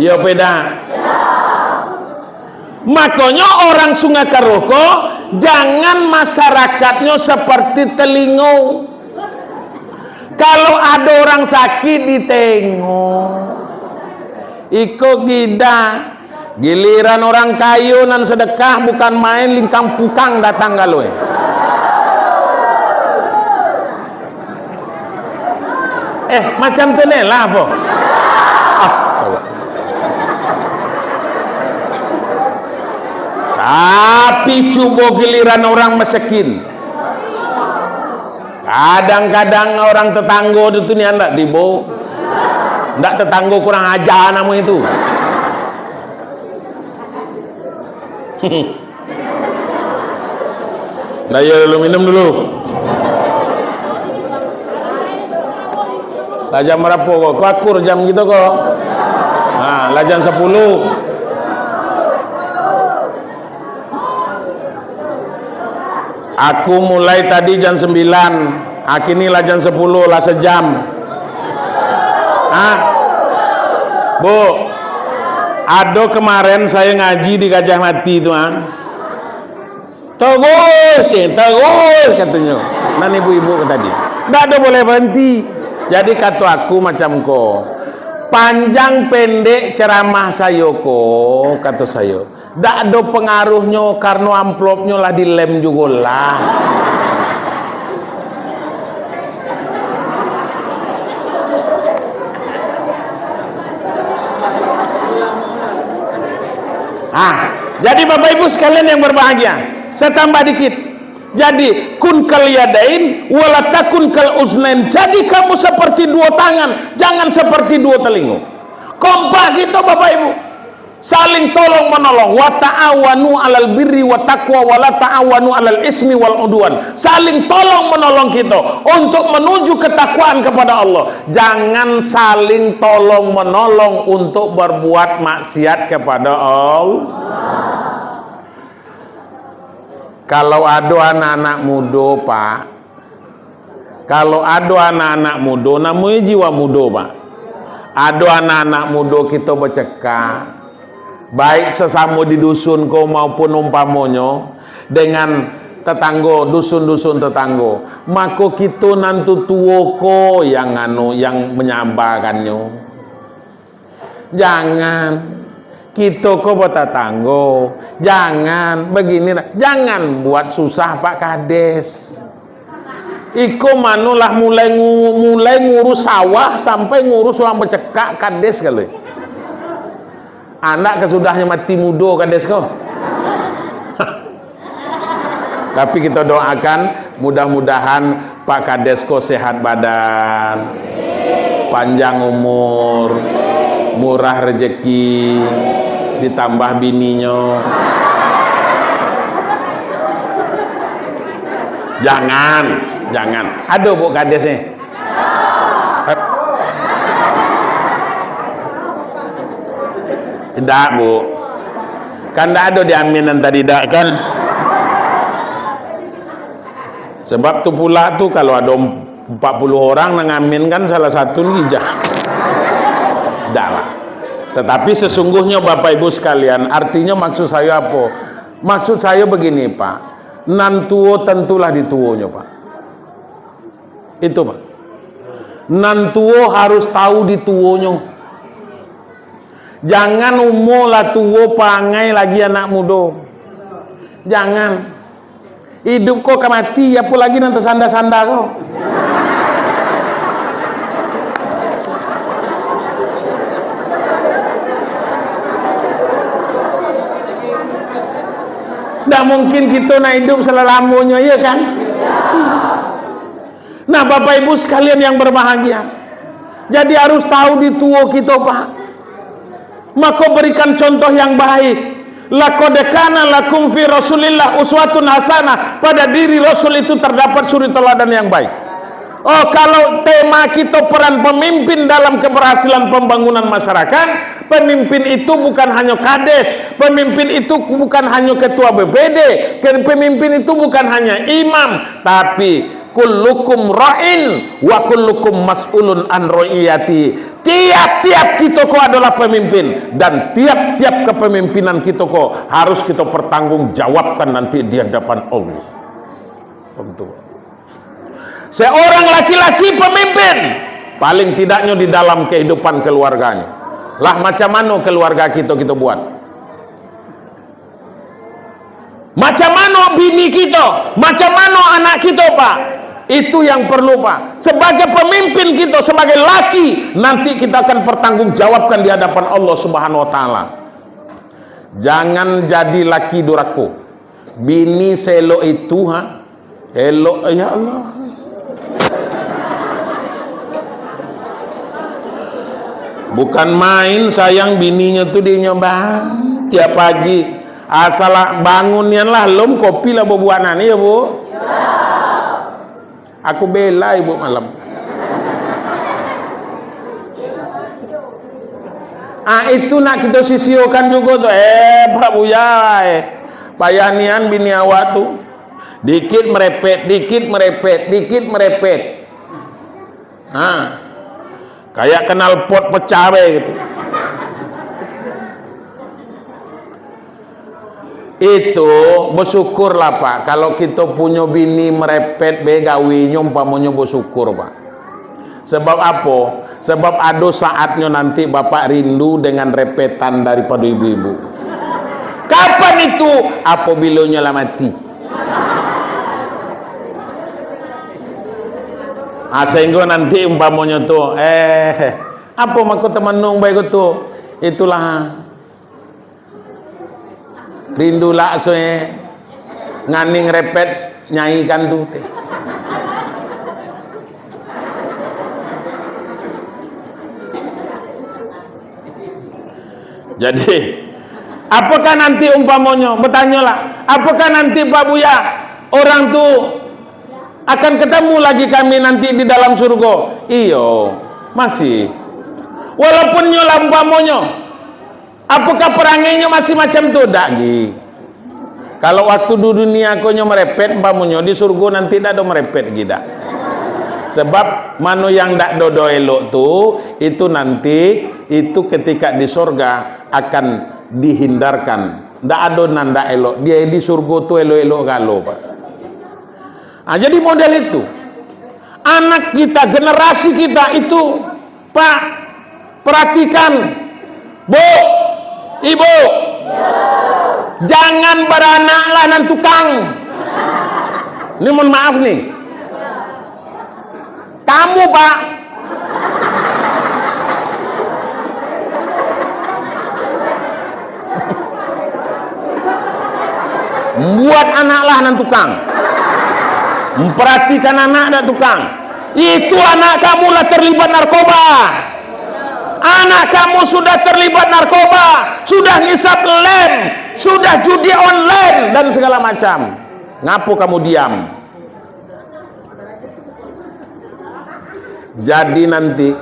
Iyo, beda. Makonyo, orang Sungai Karuh ko, jangan masyarakatnyo seperti telingo. Kalau ado orang sakit, ditengok. Iko gida. Giliran orang kayo nan sedekah, bukan main, lingkang pukang datang galo, eh. Eh, macam tu ni lah, apo? Astaga. Tapi cubo giliran orang mesekin. Kadang-kadang orang tetanggo tu, tu nian ndak tibo. Ndak tetanggo kurang aja namo itu. Ndak, iyo dulu, minum dulu. Lah jam barapo ko? Ko akur jam kito ko. Ha, lah jam sapuluh. Aku mulai tadi jam sambilan, ha, kini lah jam sapuluh, lah sajam. Ha? Bu, ado kamaren sayo ngaji di Gajah Mati tu, ha. "Taruih, Kek, taruih," katonyo. Nan ibu-ibu ko tadi. Ndak ado boleh baranti. Jadi kato aku macam ko, "Panjang pendek ceramah sayo ko," kato sayo, "dak ado pangaruhnyo, karano amplopnyo lah dilem jugolah." Ah, jadi Bapak Ibu sekalian yang berbahagia, saya tambah dikit. Jadi, kun kal yadain, wala takun kal uznain. Jadi kamu seperti duo tangan, jangan seperti duo telingo. Kompak kito, Bapak Ibu. Saling tolong menolong. Wa ta'awanu 'alal birri wa taqwa, wa la ta'awanu 'alal ismi wal 'udwan. Saling tolong menolong kito untuk menuju ketakwaan kepada Allah. Jangan saling tolong menolong untuk berbuat maksiat kepada Allah. Kalau ado anak-anak mudo, Pak, kalau ado anak-anak mudo, namonyo jiwa mudo, Pak. Ado anak-anak mudo kito bacakak, baik sasamo di dusun ko maupun umpamonyo dengan tetanggo, dusun-dusun tetanggo, mako kito nan tutuo ko yang anu, yang manyabakannyo. Jangan. Kito ko batatanggo, jangan bagini lah, jangan buat susah Pak Kades. Iko mano lah mulai ngu-, mulai ngurus sawah sampai ngurus urang bacakak, Kades kali. Anak kasudahnyo mati mudo, Kades ko. Tapi kito doakan, mudah-mudahan Pak Kades ko sehat badan, panjang umur, murah rezeki, ditambah bininyo. Jangan, jangan. Ado, Bu, Kades ni? Indak, Bu. Kan ndak ado di amin nan tadi, dak kan? Sebab tu pula tu, kalau ado empat puluh orang nan ngamin kan, salah satu ni ijab. Ndak lah. Tetapi sesungguhnyo, Bapak Ibu sekalian, artinyo maksud saya apo? Maksud saya begini, Pak. Nan tuo tentulah dituonyo, Pak. Itu, Pak. Nan tuo harus tahu dituonyo. Jangan umua lah tuo, pangai lagi anak mudo. Jangan. Iduik ko ka mati, apo lagi nan tasanda-sanda ko. Ndak mungkin kito nak iduik salalamonyo, iyo kan? Nah, Bapak Ibu sekalian yang berbahagia, jadi harus tahu dituo kito, Pak. Mako, berikan contoh yang baik. "Laqad kana lakum fi Rasulillah uswatun hasanah." Pada diri Rasul itu terdapat suri teladan yang baik. Oh, kalau tema kito peran pemimpin dalam keberhasilan pembangunan masyarakat, pemimpin itu bukan hanya kades, pemimpin itu bukan hanya ketua B P D, ke-, pemimpin itu bukan hanya imam, tapi "Kullukum ra'in wa kullukum mas'ulun an ra'iyati." Tiap-tiap kito ko adolah pemimpin, dan tiap-tiap kepemimpinan kito ko harus kito pertanggungjawabkan nanti di hadapan Allah. Tentu. Seorang laki-laki pemimpin, paling tidaknyo di dalam kehidupan keluarganyo. Lah macam mano keluarga kito, kito buat? Macam mano bini kito, macam mano anak kito, Pak? Itu yang perlu, Pak. Sebagai pemimpin kito, sebagai laki, nanti kita akan pertanggungjawabkan di hadapan Allah Subhanahu wa Ta'ala. Jangan jadi laki durako. Bini seelok itu, ha? Elok, ya Allah. Bukan main, sayang, bininyo tu dinyo, Bang. Tiap pagi, asal bangun nian lah, lom kopi lah babuanan, iyo, Bu? Aku bela ibu malam. Ah, itu nak kito sisiokan jugo tu. Eh, Pak Buya, eh. Payah nian bini awak tu. Dikit merepet, dikit merepet, dikit merepet. Ha. Kayak knalpot pecah bae gitu. Itu, bersyukurlah, Pak. Kalau kito punyo bini merepet bae gawinyo, umpamonyo, bersyukur, Pak. Sebab apo? Sebab ado saatnyo nanti Bapak rindu dengan repetan daripado ibu-ibu. Kapan itu? Apobilonyo lah mati. Ah, sehingga nanti umpamonyo tu, eh, apo mako temenung bae ko tu? Itulah. Rindu lah soe nganing repet nyai kan tu teh. Jadi, apakah nanti umpamonyo, bertanyolah, apakah nanti Pak Buya, orang tu akan ketemu lagi kami nanti di dalam surga? Iyo, masih. Walaupun nyo lah umpamonyo, apakah perangainyo masih macam tu? Dak gi. Kalau waktu di dunia ko nyo merepet, umpamonyo di surga nanti dak do merepet gi dak. Sebab mano yang dak do, do elok tu, itu nanti, itu ketika di surga akan dihindarkan. Dak ado nan dak elok. Di, di surga tu elok-elok galo, Pak. Ah, jadi model itu. Anak kita, generasi kita itu, Pak, perhatikan, Bu, Ibu, jangan baranaklah nan tukang. Ni mohon maaf ni. Kamu, Pak. Buat anaklah nan tukang. Memperhatikan anak dak tukang. Itu anak kamu lah terlibat narkoba. Anak kamu sudah terlibat narkoba, sudah ngisap lem, sudah judi online dan segala macam. Ngapo kamu diam? Jadi nanti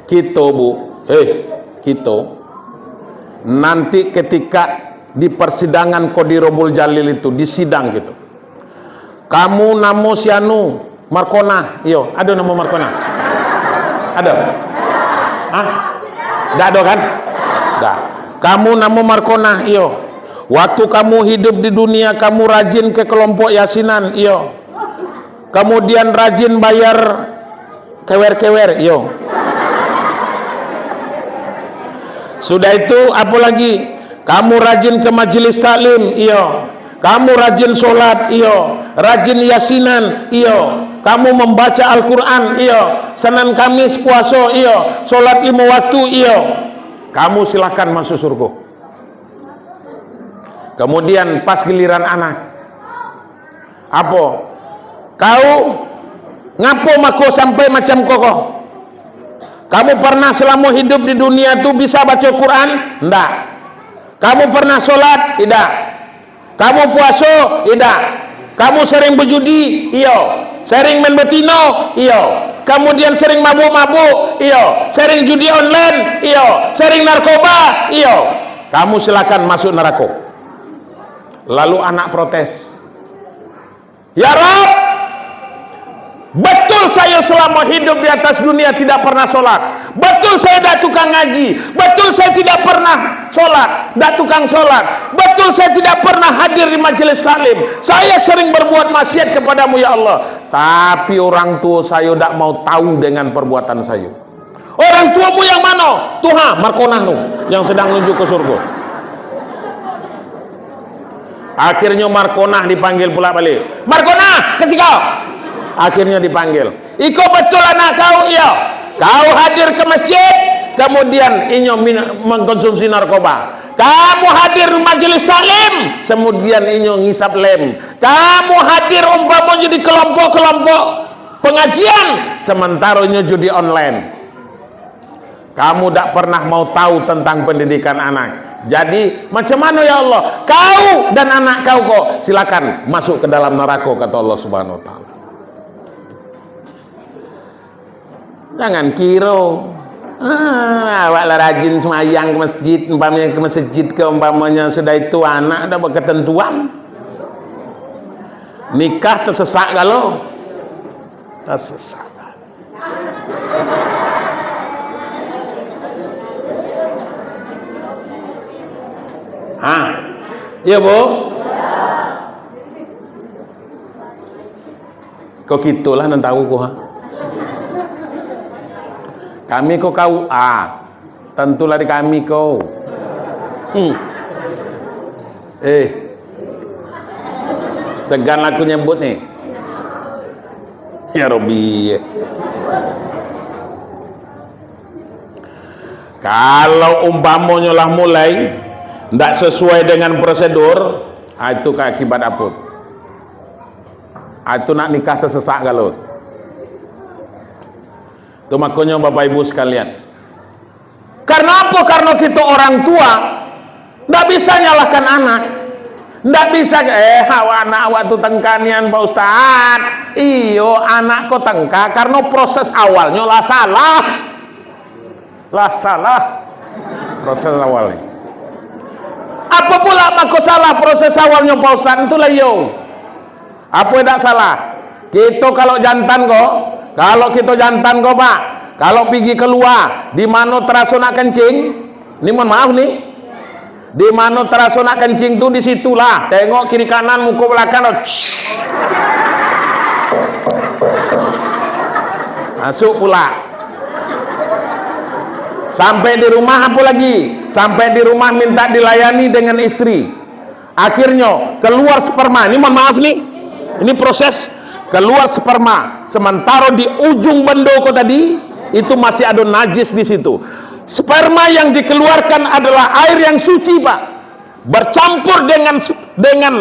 kito, Bu, eh, kito, nanti ketika di persidangan Kodirobul Jalil itu, di sidang gitu, kamu namo si anu, Markonah, iyo, ado namo Markonah? Ado? Hah? Dak ado kan? Dak. Kamu namo Markonah, iyo. Waktu kamu hidup di dunia, kamu rajin ke kelompok yasinan, iyo. Kamudian rajin bayar kewer-kewer, iyo. Sudah itu, apo lagi? Kamu rajin ke majelis taklim, iyo. Kamu rajin sholat, iyo. Rajin yasinan, iyo. Kamu membaca Al-Quran, iyo. Senin Kamis puaso, iyo. Sholat limo waktu, iyo. Kamu silakan masuk surga. Kemudian pas giliran anak, apo? Kau, ngapo mako sampai macam ko ko? Kamu pernah selamo hidup di dunia tu bisa baco Quran? Ndak. Kamu pernah sholat? Tidak. Kamu puaso? Tidak. Kamu sering bejudi? Iyo. Sering main betino? Iyo. Kemudian sering mabuk-mabuk? Iyo. Sering judi online? Iyo. Sering narkoba? Iyo. Kamu silakan masuk neraka. Lalu anak protes, "Ya Rab, betul sayo selamo hidup di atas dunia tidak pernah sholat. Betul sayo dak tukang ngaji. Betul sayo tidak pernah sholat, dak tukang sholat. Betul sayo tidak pernah hadir di majelis taklim. Sayo sering berbuat maksiat kepadamu, ya Allah. Tapi orang tuo sayo dak mau tahu dengan perbuatan sayo." Orang tuamu yang mano? Tu ha, Markonah tu, yang sedang nuju ke surga. Akhirnyo Markonah dipanggil pulak baliak. "Markonah, ka siko!" Akhirnyo dipanggil. "Iko betul anak kau?" "Iyo." "Kau hadir ke masjid, kemudian inyo min-, mengkonsumsi narkoba. Kamu hadir majelis taklim, kemudian inyo ngisap lem. Kamu hadir umpamonyo di kelompok-kelompok pengajian, sementaro inyo judi online. Kamu dak pernah mau tahu tentang pendidikan anak. Jadi, macam mano, ya Allah? Kau dan anak kau ko, silakan masuk ke dalam neraka," kata Allah Subhanahu wa Taala. Jangan kiro, ah, awak lah rajin semayang ke masjid, umpamanya ke masjid ke, umpamanya sudah itu anak dah berketentuan. Nikah tesesak galo. Tesesak. Ha. Iya, Bu? Kok kitolah nan tahu ko, ha? Kami ko K U A. Tantulah di kami ko. Hmm. Eh. Segan lah aku nyebut ni. Ya Rabbi. Kalau umpamonyo lah mulai ndak sesuai dengan prosedur, ah, itu ka akibat apo? Ah, itu nak nikah tesesak galo. Tu makonyo Bapak Ibu sekalian, karena apo? Karena kito orang tua ndak bisa nyalahkan anak. Ndak bisa, "Eh, awak, anak awak tu tengka nian, Pak Ustaz." Iyo, anak ko tengka karena proses awalnyo lah salah. Lah salah proses awalnyo. Apo pula mako salah proses awalnyo, Pak Ustaz? Itulah iyo. Apo indak salah? Kito kalau jantan ko, kalau kito jantan ko, Pak, kalau pigi kalua, di mano taraso nak kencing, ni mohon maaf ni, di mano taraso nak kencing tu, di situlah. Tengok kiri kanan, muko balakang, tu. Masuk pula. Sampai di rumah, apa lagi? Sampai di rumah minta dilayani dengan istri. Akhirnyo, keluar sperma. Ini mohon maaf nih, ini proses. Keluar sperma. Sementara di ujung bendo ko tadi, itu masih ada najis di situ. Sperma yang dikeluarkan adalah air yang suci, Pak. Bercampur dengan, dengan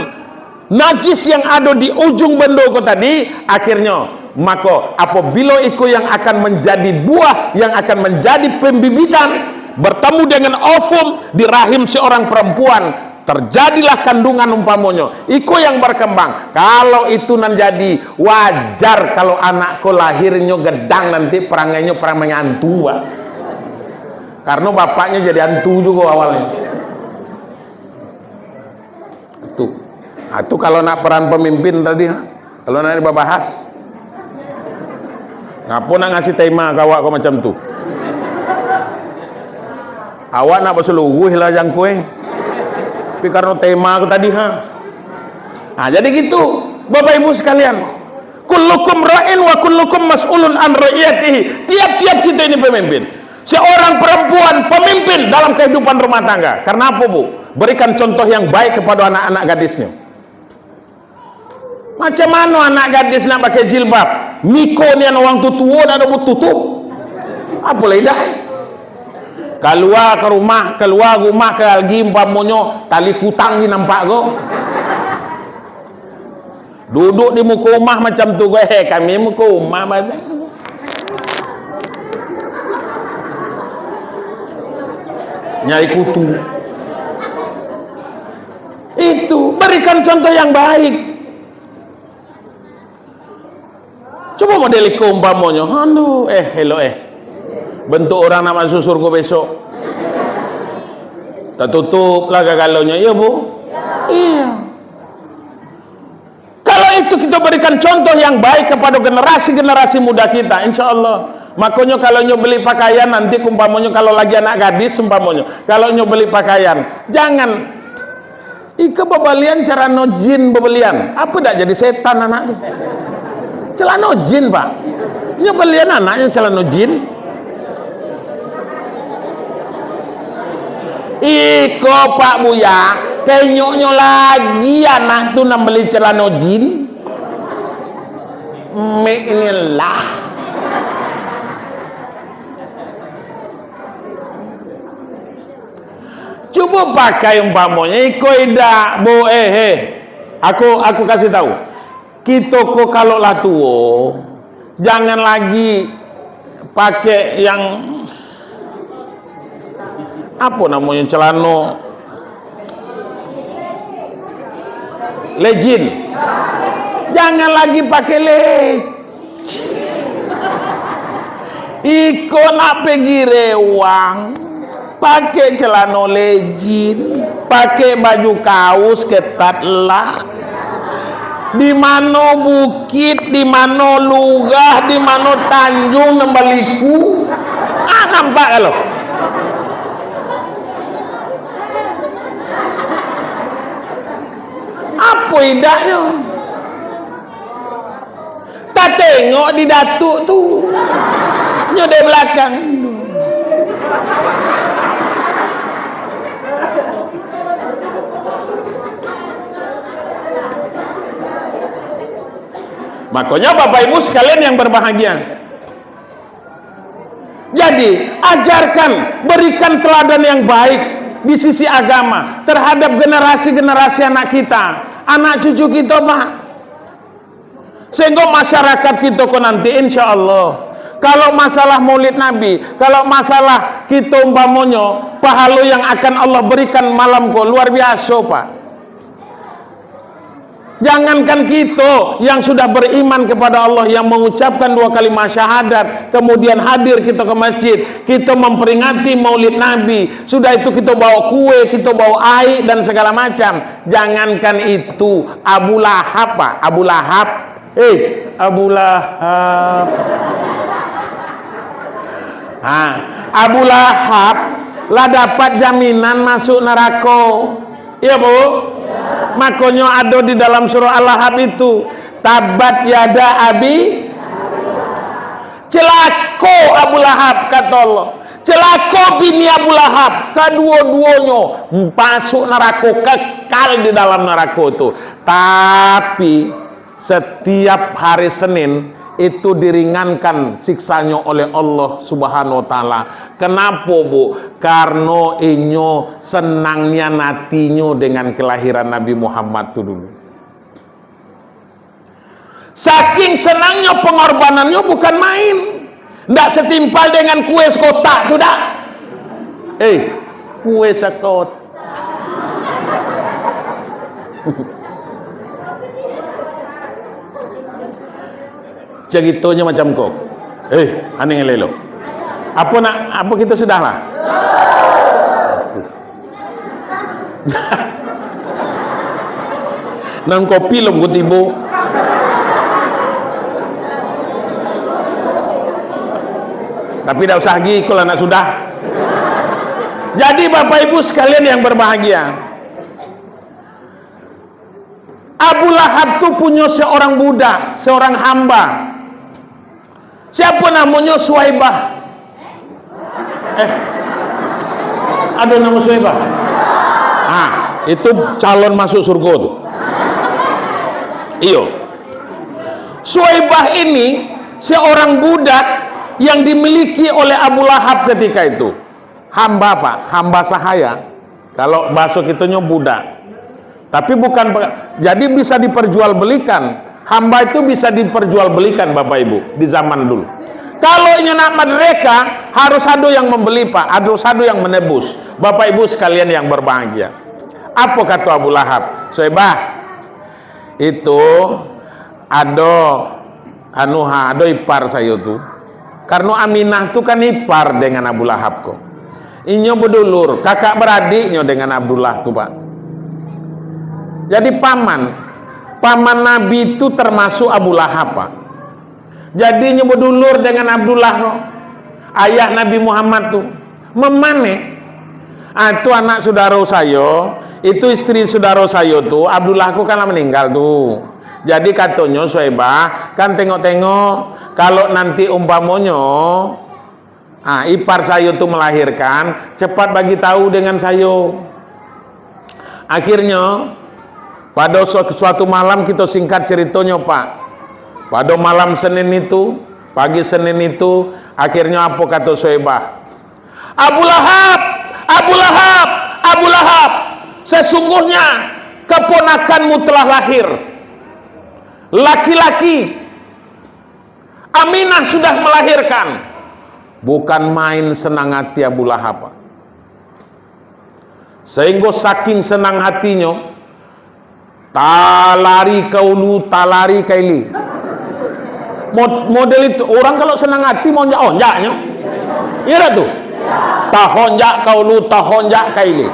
najis yang ada di ujung bendo ko tadi, akhirnyo, mako, apabila iko yang akan menjadi buah, yang akan menjadi pembibitan, bertemu dengan ovum di rahim seorang perempuan, terjadilah kandungan umpamonyo. Iko yang berkembang. Kalau itu nan jadi, wajar kalau anak ko lahirnyo gedang nanti perangainyo perang manyantu, Pak. Karena bapaknya jadi antu juga awalnya. Tu. Ah, tu kalau nak peran pemimpin tadi, ha? Kalau nak babahas. Ngapo nak ngasih tema ka awak ko macam tu? Awak nak basaluruih lah jangkau, eh. Tapi karena tema ko tadi, ha. Nah, jadi gitu, Bapak Ibu sekalian. Kullukum ra'in wa kullukum mas'ulun an ra'iyatihi. Tiap-tiap kita ini pemimpin. Seorang perempuan pemimpin dalam kehidupan rumah tangga. Karena apa, Bu? Berikan contoh yang baik kepada anak-anak gadisnya. Macam mana anak gadis nak pakai jilbab? Miko nian orang tutuo dak ada butuh tu. Apa lai dak? Kalua ka rumah, kalua rumah ka algi umpamonyo, tali kutang di nampak ko. Duduk di muko rumah macam tu ko, eh, kami muko rumah, ba-, nyari kutu. Itu, berikan contoh yang baik. Cubo model iko umpamonyo, aduh, eh, elok, eh. Bentuk orang nak masuk surga besok. Tatutup lah gagalonyo, iya, Bu? Iya. Kalau itu kita berikan contoh yang baik kepada generasi-generasi muda kita, insya Allah. Makonyo kalau nyo beli pakaian nanti, umpamonyo kalau lagi anak gadis, umpamonyo, kalau nyo beli pakaian, jangan, "Iko babalian calano jin babalian." Apa dak jadi setan anak tu? Calano jin, Pak. Nyo balian anaknyo calano jin. Iko, Pak Buya, kenyoknyo lagi anak tu nan bali calano jin. Mek inilah. Cubo pakai umpamonyo, iko idak, Bu, eh, eh. Aku, aku kasih tahu. Kito ko kalau lah tuo, jangan lagi pakai yang, apo namonyo, celano legin. Jangan lagi pakai legin. Iko nak pegi rewang, pakai celano legin, pakai baju kaus ketat lah. Di mano bukit, di mano lurah, di mano tanjung nan baliku. Ah, nampak kalau? Apo idaknyo? Tatengok di datuk tu. Nyo dari balakang. Makonyo, Bapak Ibu sekalian yang berbahagia, jadi, ajarkan, berikan teladan yang baik di sisi agama terhadap generasi-generasi anak kita, anak cucu kita, Pak. Sehingga masyarakat kita ko nanti, insya Allah, kalau masalah Maulid Nabi, kalau masalah kita umpamonyo, pahala yang akan Allah berikan malam ko luar biasa, Pak. Jangankan kita yang sudah beriman kepada Allah, yang mengucapkan dua kalimat syahadat, kemudian hadir kita ke masjid, kita memperingati Maulid Nabi, sudah itu kita bawa kue, kita bawa air dan segala macam. Jangankan itu, Abu Lahab, Pak, Abu Lahab. Eh, Abu Lahab. Ha, Abu Lahab lah dapat jaminan masuk neraka. Iya, Bu? Makonyo ado di dalam surah Al-Lahab itu, "Tabbat yada abi," celako Abu Lahab, kata Allah. Celako bini Abu Lahab, kaduo-duonyo masuak narako, kekal di dalam narako tu. Tapi, setiap hari Senin itu diringankan siksanyo oleh Allah Subhanahu wa Ta'ala. Kenapo, Bu? Karno inyo senang nian atinyo dengan kelahiran Nabi Muhammad tu dulu. Saking senangnyo pengorbanannyo bukan main. Ndak setimpal dengan kue sekotak tu dak. Eh, kue sekotak. Caritonyo macam ko. Eh, aneh elok. Apo nak, apo kito sudah lah? Nang kopi lom ku tibo. Tapi dak usah agi, iko lah nak sudah. Jadi, Bapak Ibu sekalian yang berbahagia, Abu Lahab tu punyo seorang budak, seorang hamba. Siapo namonyo? Suwaibah. Eh, ado namo Suwaibah? Ah, itu calon masuk surga tu. Iyo. Suwaibah ini seorang budak yang dimiliki oleh Abu Lahab ketika itu. Hamba, Pak, hamba sahaya. Kalau bahaso kitonyo, budak. Tapi bukan pe-, jadi bisa diperjualbelikan. Hamba itu bisa diperjualbelikan, Bapak Ibu, di zaman dulu. Kalau inyo nak merdeka, harus ado yang membeli, Pak, harus ado yang menebus. Bapak Ibu sekalian yang berbahagia. Apo kato Abu Lahab? Suwaibah, itu ado, anu, ha, ado ipar sayo tu. Karno Aminah tu kan ipar dengan Abu Lahab ko. Inyo bedulur, kakak beradiknyo dengan Abdullah tu, Pak. Jadi paman, paman Nabi tu termasuk Abu Lahab, Pak. Jadi inyo bedulur dengan Abdullah ko, ayah Nabi Muhammad tu. Mamaneh. Ah, itu anak sudaro sayo, itu istri sudaro sayo tu, Abdullah ko kan lah meninggal tu. Jadi katonyo Suwaibah, kan tengok-tengok, kalau nanti umpamonyo, ah, ipar sayo tu melahirkan, cepat bagi tahu dengan sayo. Akhirnyo, pado su-, suatu malam, kito singkat ceritonyo, Pak. Pado malam Senin itu, pagi Senin itu, akhirnyo apo kato Suwaibah? "Abu Lahab, Abu Lahab, Abu Lahab, sesungguhnya keponakanmu telah lahir. Laki-laki, Aminah sudah melahirkan." Bukan main senang hati Abu Lahab, Pak. Sehinggo saking senang hatinyo, talari ka ulu, talari ka ilia. Mo-, model itu, urang kalau senang hati, maonjak-onjaknyo. Iyo dak tu? Tahonjak ka ulu, tahonjak ka ilia.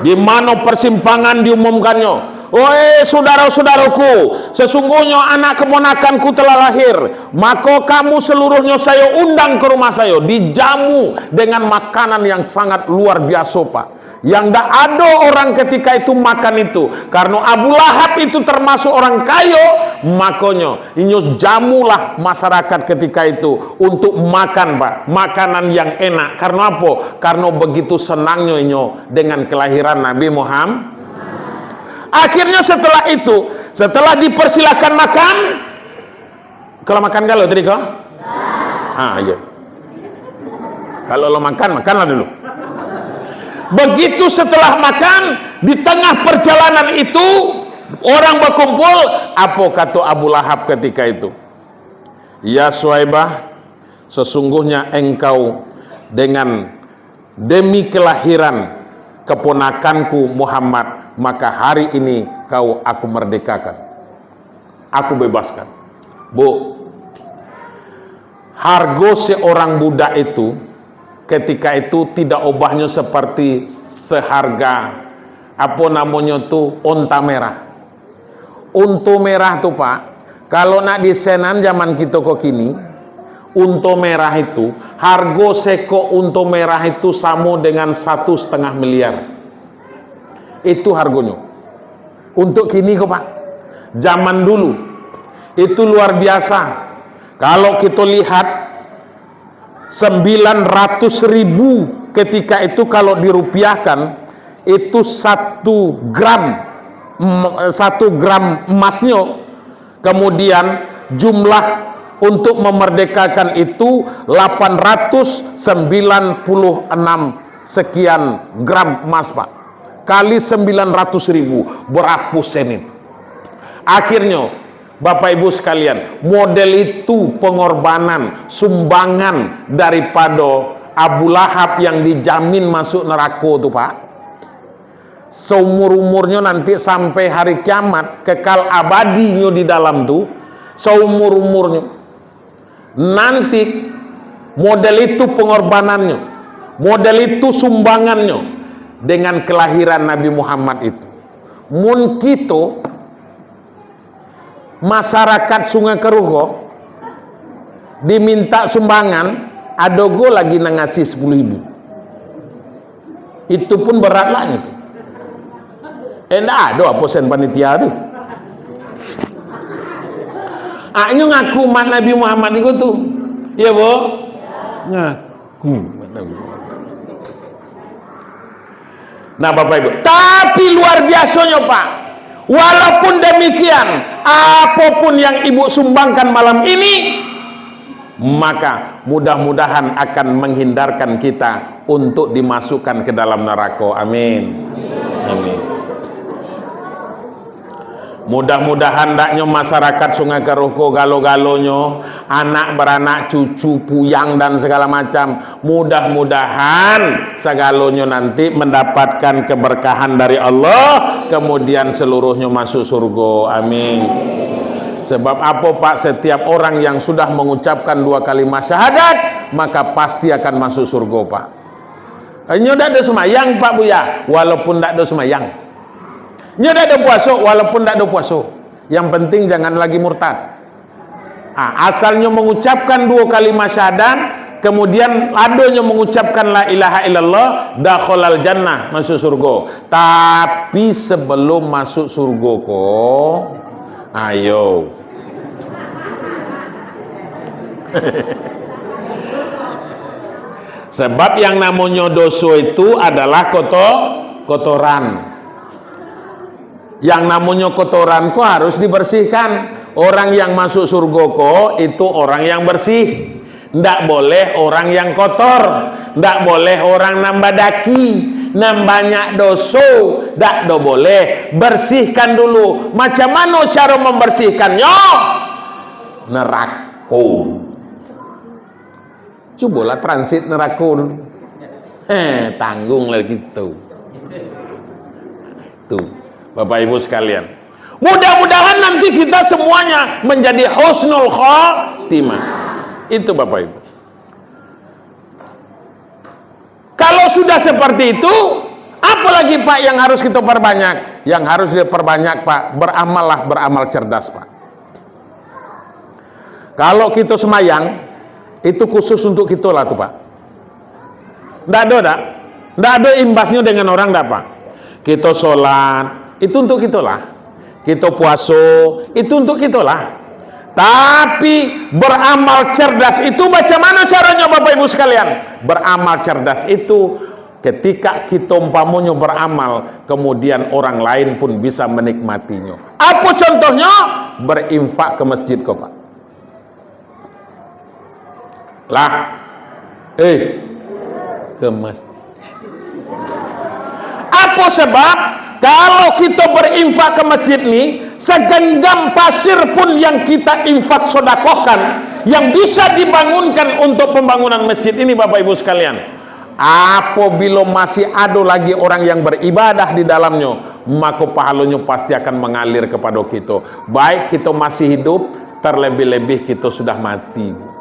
Di mano persimpangan diumumkannyo, "Oi, sudaro-sudaroku, sesungguhnya anak keponakanku telah lahir. Mako, kamu seluruhnyo sayo undang ka rumah sayo, dijamu dengan makanan yang sangat luar biaso, Pak. Yang dak ado orang ketika itu makan itu. Karno Abu Lahab itu termasuk orang kayo, makonyo inyo jamulah masyarakat ketika itu untuk makan, Pak, makanan yang enak. Karno apo? Karno begitu senangnyo inyo dengan kelahiran Nabi Muhammad." Akhirnyo setelah itu, setelah dipersilakan makan, kalau makan galo tadi ko? Ha, iyo. Kalau lo makan, makanlah dulu. Begitu setelah makan, di tengah perjalanan itu, orang berkumpul, apo kato Abu Lahab ketika itu? "Ya Suwaibah, sesungguhnya engkau dengan, demi kelahiran keponakanku Muhammad, maka hari ini kau aku merdekakan. Aku bebaskan." Bu, hargo seorang budak itu ketika itu tidak obahnyo seperti seharga, apo namonyo tu, onta merah. Unto merah tu, Pak, kalau nak disainan zaman kito ko kini, unto merah itu, hargo sekok unto merah itu samo dengan satu setengah miliar. Itu hargonyo. Untuk kini ko, Pak, zaman dulu, itu luar biasa. Kalau kito lihat, Sembilan ratus ribu ketika itu, kalau dirupiahkan, itu satu gram, em, satu gram emasnyo, kemudian jumlah untuk memerdekakan itu delapan ratus sembilan puluh enam sekian gram emas, Pak. Kali sembilan ratus ribu, berapo sen itu? Akhirnyo, Bapak Ibu sekalian, model itu pengorbanan, sumbangan daripado Abu Lahab yang dijamin masuk nerako tu, Pak. Seumur-umurnyo nanti sampai hari kiamat, kekal abadinyo di dalam tu, seumur-umurnyo. Nanti model itu pengorbanannyo, model itu sumbangannyo dengan kelahiran Nabi Muhammad itu. Mun kito, masyarakat Sungai Keruh ko, diminta sumbangan, ado go lagi nan ngasih sepuluh ribu. Itu pun berat lah itu. Eh, ndak ado apo sen panitia tu. Aknyo ngaku umat Nabi Muhammad iko tu. Iya, Bu? Ngaku umat Nabi Muhammad. Nah, Bapak Ibu, tapi luar biasonyo, Pak. Walaupun demikian, apapun yang Ibu sumbangkan malam ini, maka mudah-mudahan akan menghindarkan kita untuk dimasukkan ke dalam neraka. Amin. Amin. Mudah-mudahan ndaknyo masyarakat Sungai Keruh ko galo-galonyo, anak beranak, cucu, puyang, dan segala macam. Mudah-mudahan sagalonyo nanti mendapatkan keberkahan dari Allah, kemudian seluruhnyo masuk surga. Amin. Sebab apo, Pak? Setiap orang yang sudah mengucapkan dua kalimah syahadat, maka pasti akan masuk surga, Pak. Nyo dak ado sumayang, Pak Buya, walaupun dak ado sumayang. Nyo dak ado puaso, walaupun dak ado puaso. Yang penting jangan lagi murtad. Ah, asalnyo mengucapkan duo kalimah syahadat, kemudian adonyo mengucapkan la ilaha illallah, dakhalal jannah, masuk surga. Tapi sebelum masuk surga ko, ayo. Sebab yang namonyo doso itu adalah koto-, kotoran. Yang namonyo kotoran ko harus dibersihkan. Orang yang masuk surga ko itu orang yang bersih. Ndak boleh orang yang kotor. Ndak boleh orang nan badaki, nan banyak doso. Ndak do boleh. Bersihkan dulu. Macam mano caro membersihkannyo? Nerako. Cubolah transit nerako dulu. Eh, tanggung lah gitu. Tuh, Bapak Ibu sekalian. Mudah-mudahan nanti kita semuanya menjadi husnul khotimah. Itu, Bapak Ibu. Kalau sudah seperti itu, apa lagi, Pak, yang harus kita perbanyak? Yang harus diperbanyak, Pak, beramallah, beramal cerdas, Pak. Kalau kito semayang, itu khusus untuk kito lah tu, Pak. Ndak ado, dak? Ndak ado imbasnyo dengan orang, dak, Pak? Kito sholat, itu untuk kito lah. Kito puaso, itu untuk kito lah. Tapi, beramal cerdas itu macam mana caranya, Bapak Ibu sekalian? Beramal cerdas itu ketika kito umpamonyo beramal, kemudian orang lain pun bisa menikmatinya. Apo contohnyo? Berinfak ke masjid ko, Pak. Lah. Eh. Ke masjid. Apo sebab? Kalau kito berinfak ke masjid ni, segenggam pasir pun yang kita infak sodakohkan, yang bisa dibangunkan untuk pembangunan masjid ini, Bapak Ibu sekalian, apabila masih ado lagi orang yang beribadah di dalamnyo, mako pahalonyo pasti akan mangalir kepada kito. Baik kito masih hidup, terlebih-lebih kito sudah mati.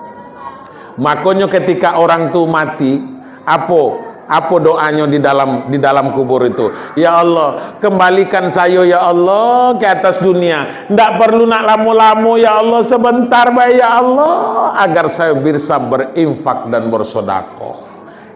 Makonyo ketika orang tu mati, apo, apo doanyo di dalam, di dalam kubur itu? "Ya Allah, kembalikan sayo, ya Allah, ke atas dunia. Ndak perlu nak lamo-lamo, ya Allah, sebentar bae, ya Allah, agar sayo bisa berinfak dan bersodakoh."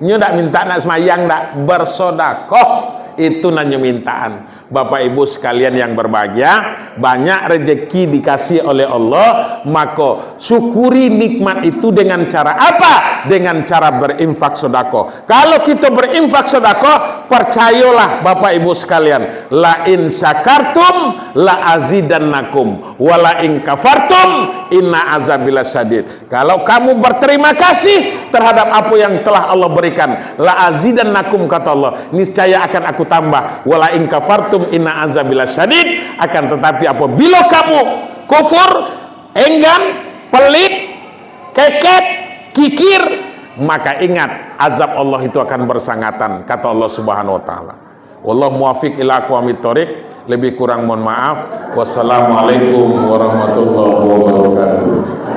Nyo dak minta nak semayang, dak, bersodakoh. Itu nan nyo mintaan. Bapak Ibu sekalian yang berbahagia, banyak rezeki dikasih oleh Allah, maka syukuri nikmat itu dengan cara apa? Dengan cara berinfak sedekah. Kalau kita berinfak sedekah, percayalah Bapak Ibu sekalian, la in syakartum la azidannakum, wa la in kafartum inna azabi lasyadid. Kalau kamu berterima kasih terhadap apa yang telah Allah berikan, la azidannakum, kata Allah, niscaya akan Aku tambah. Wa la in kafartum inna azabi lasyadid, akan tetapi apabila kamu kufur, enggan, pelit, keket, kikir, maka ingat, azab Allah itu akan bersangatan, kata Allah Subhanahu wa taala. Wallahu muwaffiq ila aqwamit thoriq. Lebih kurang mohon maaf. Wassalamualaikum warahmatullahi wabarakatuh.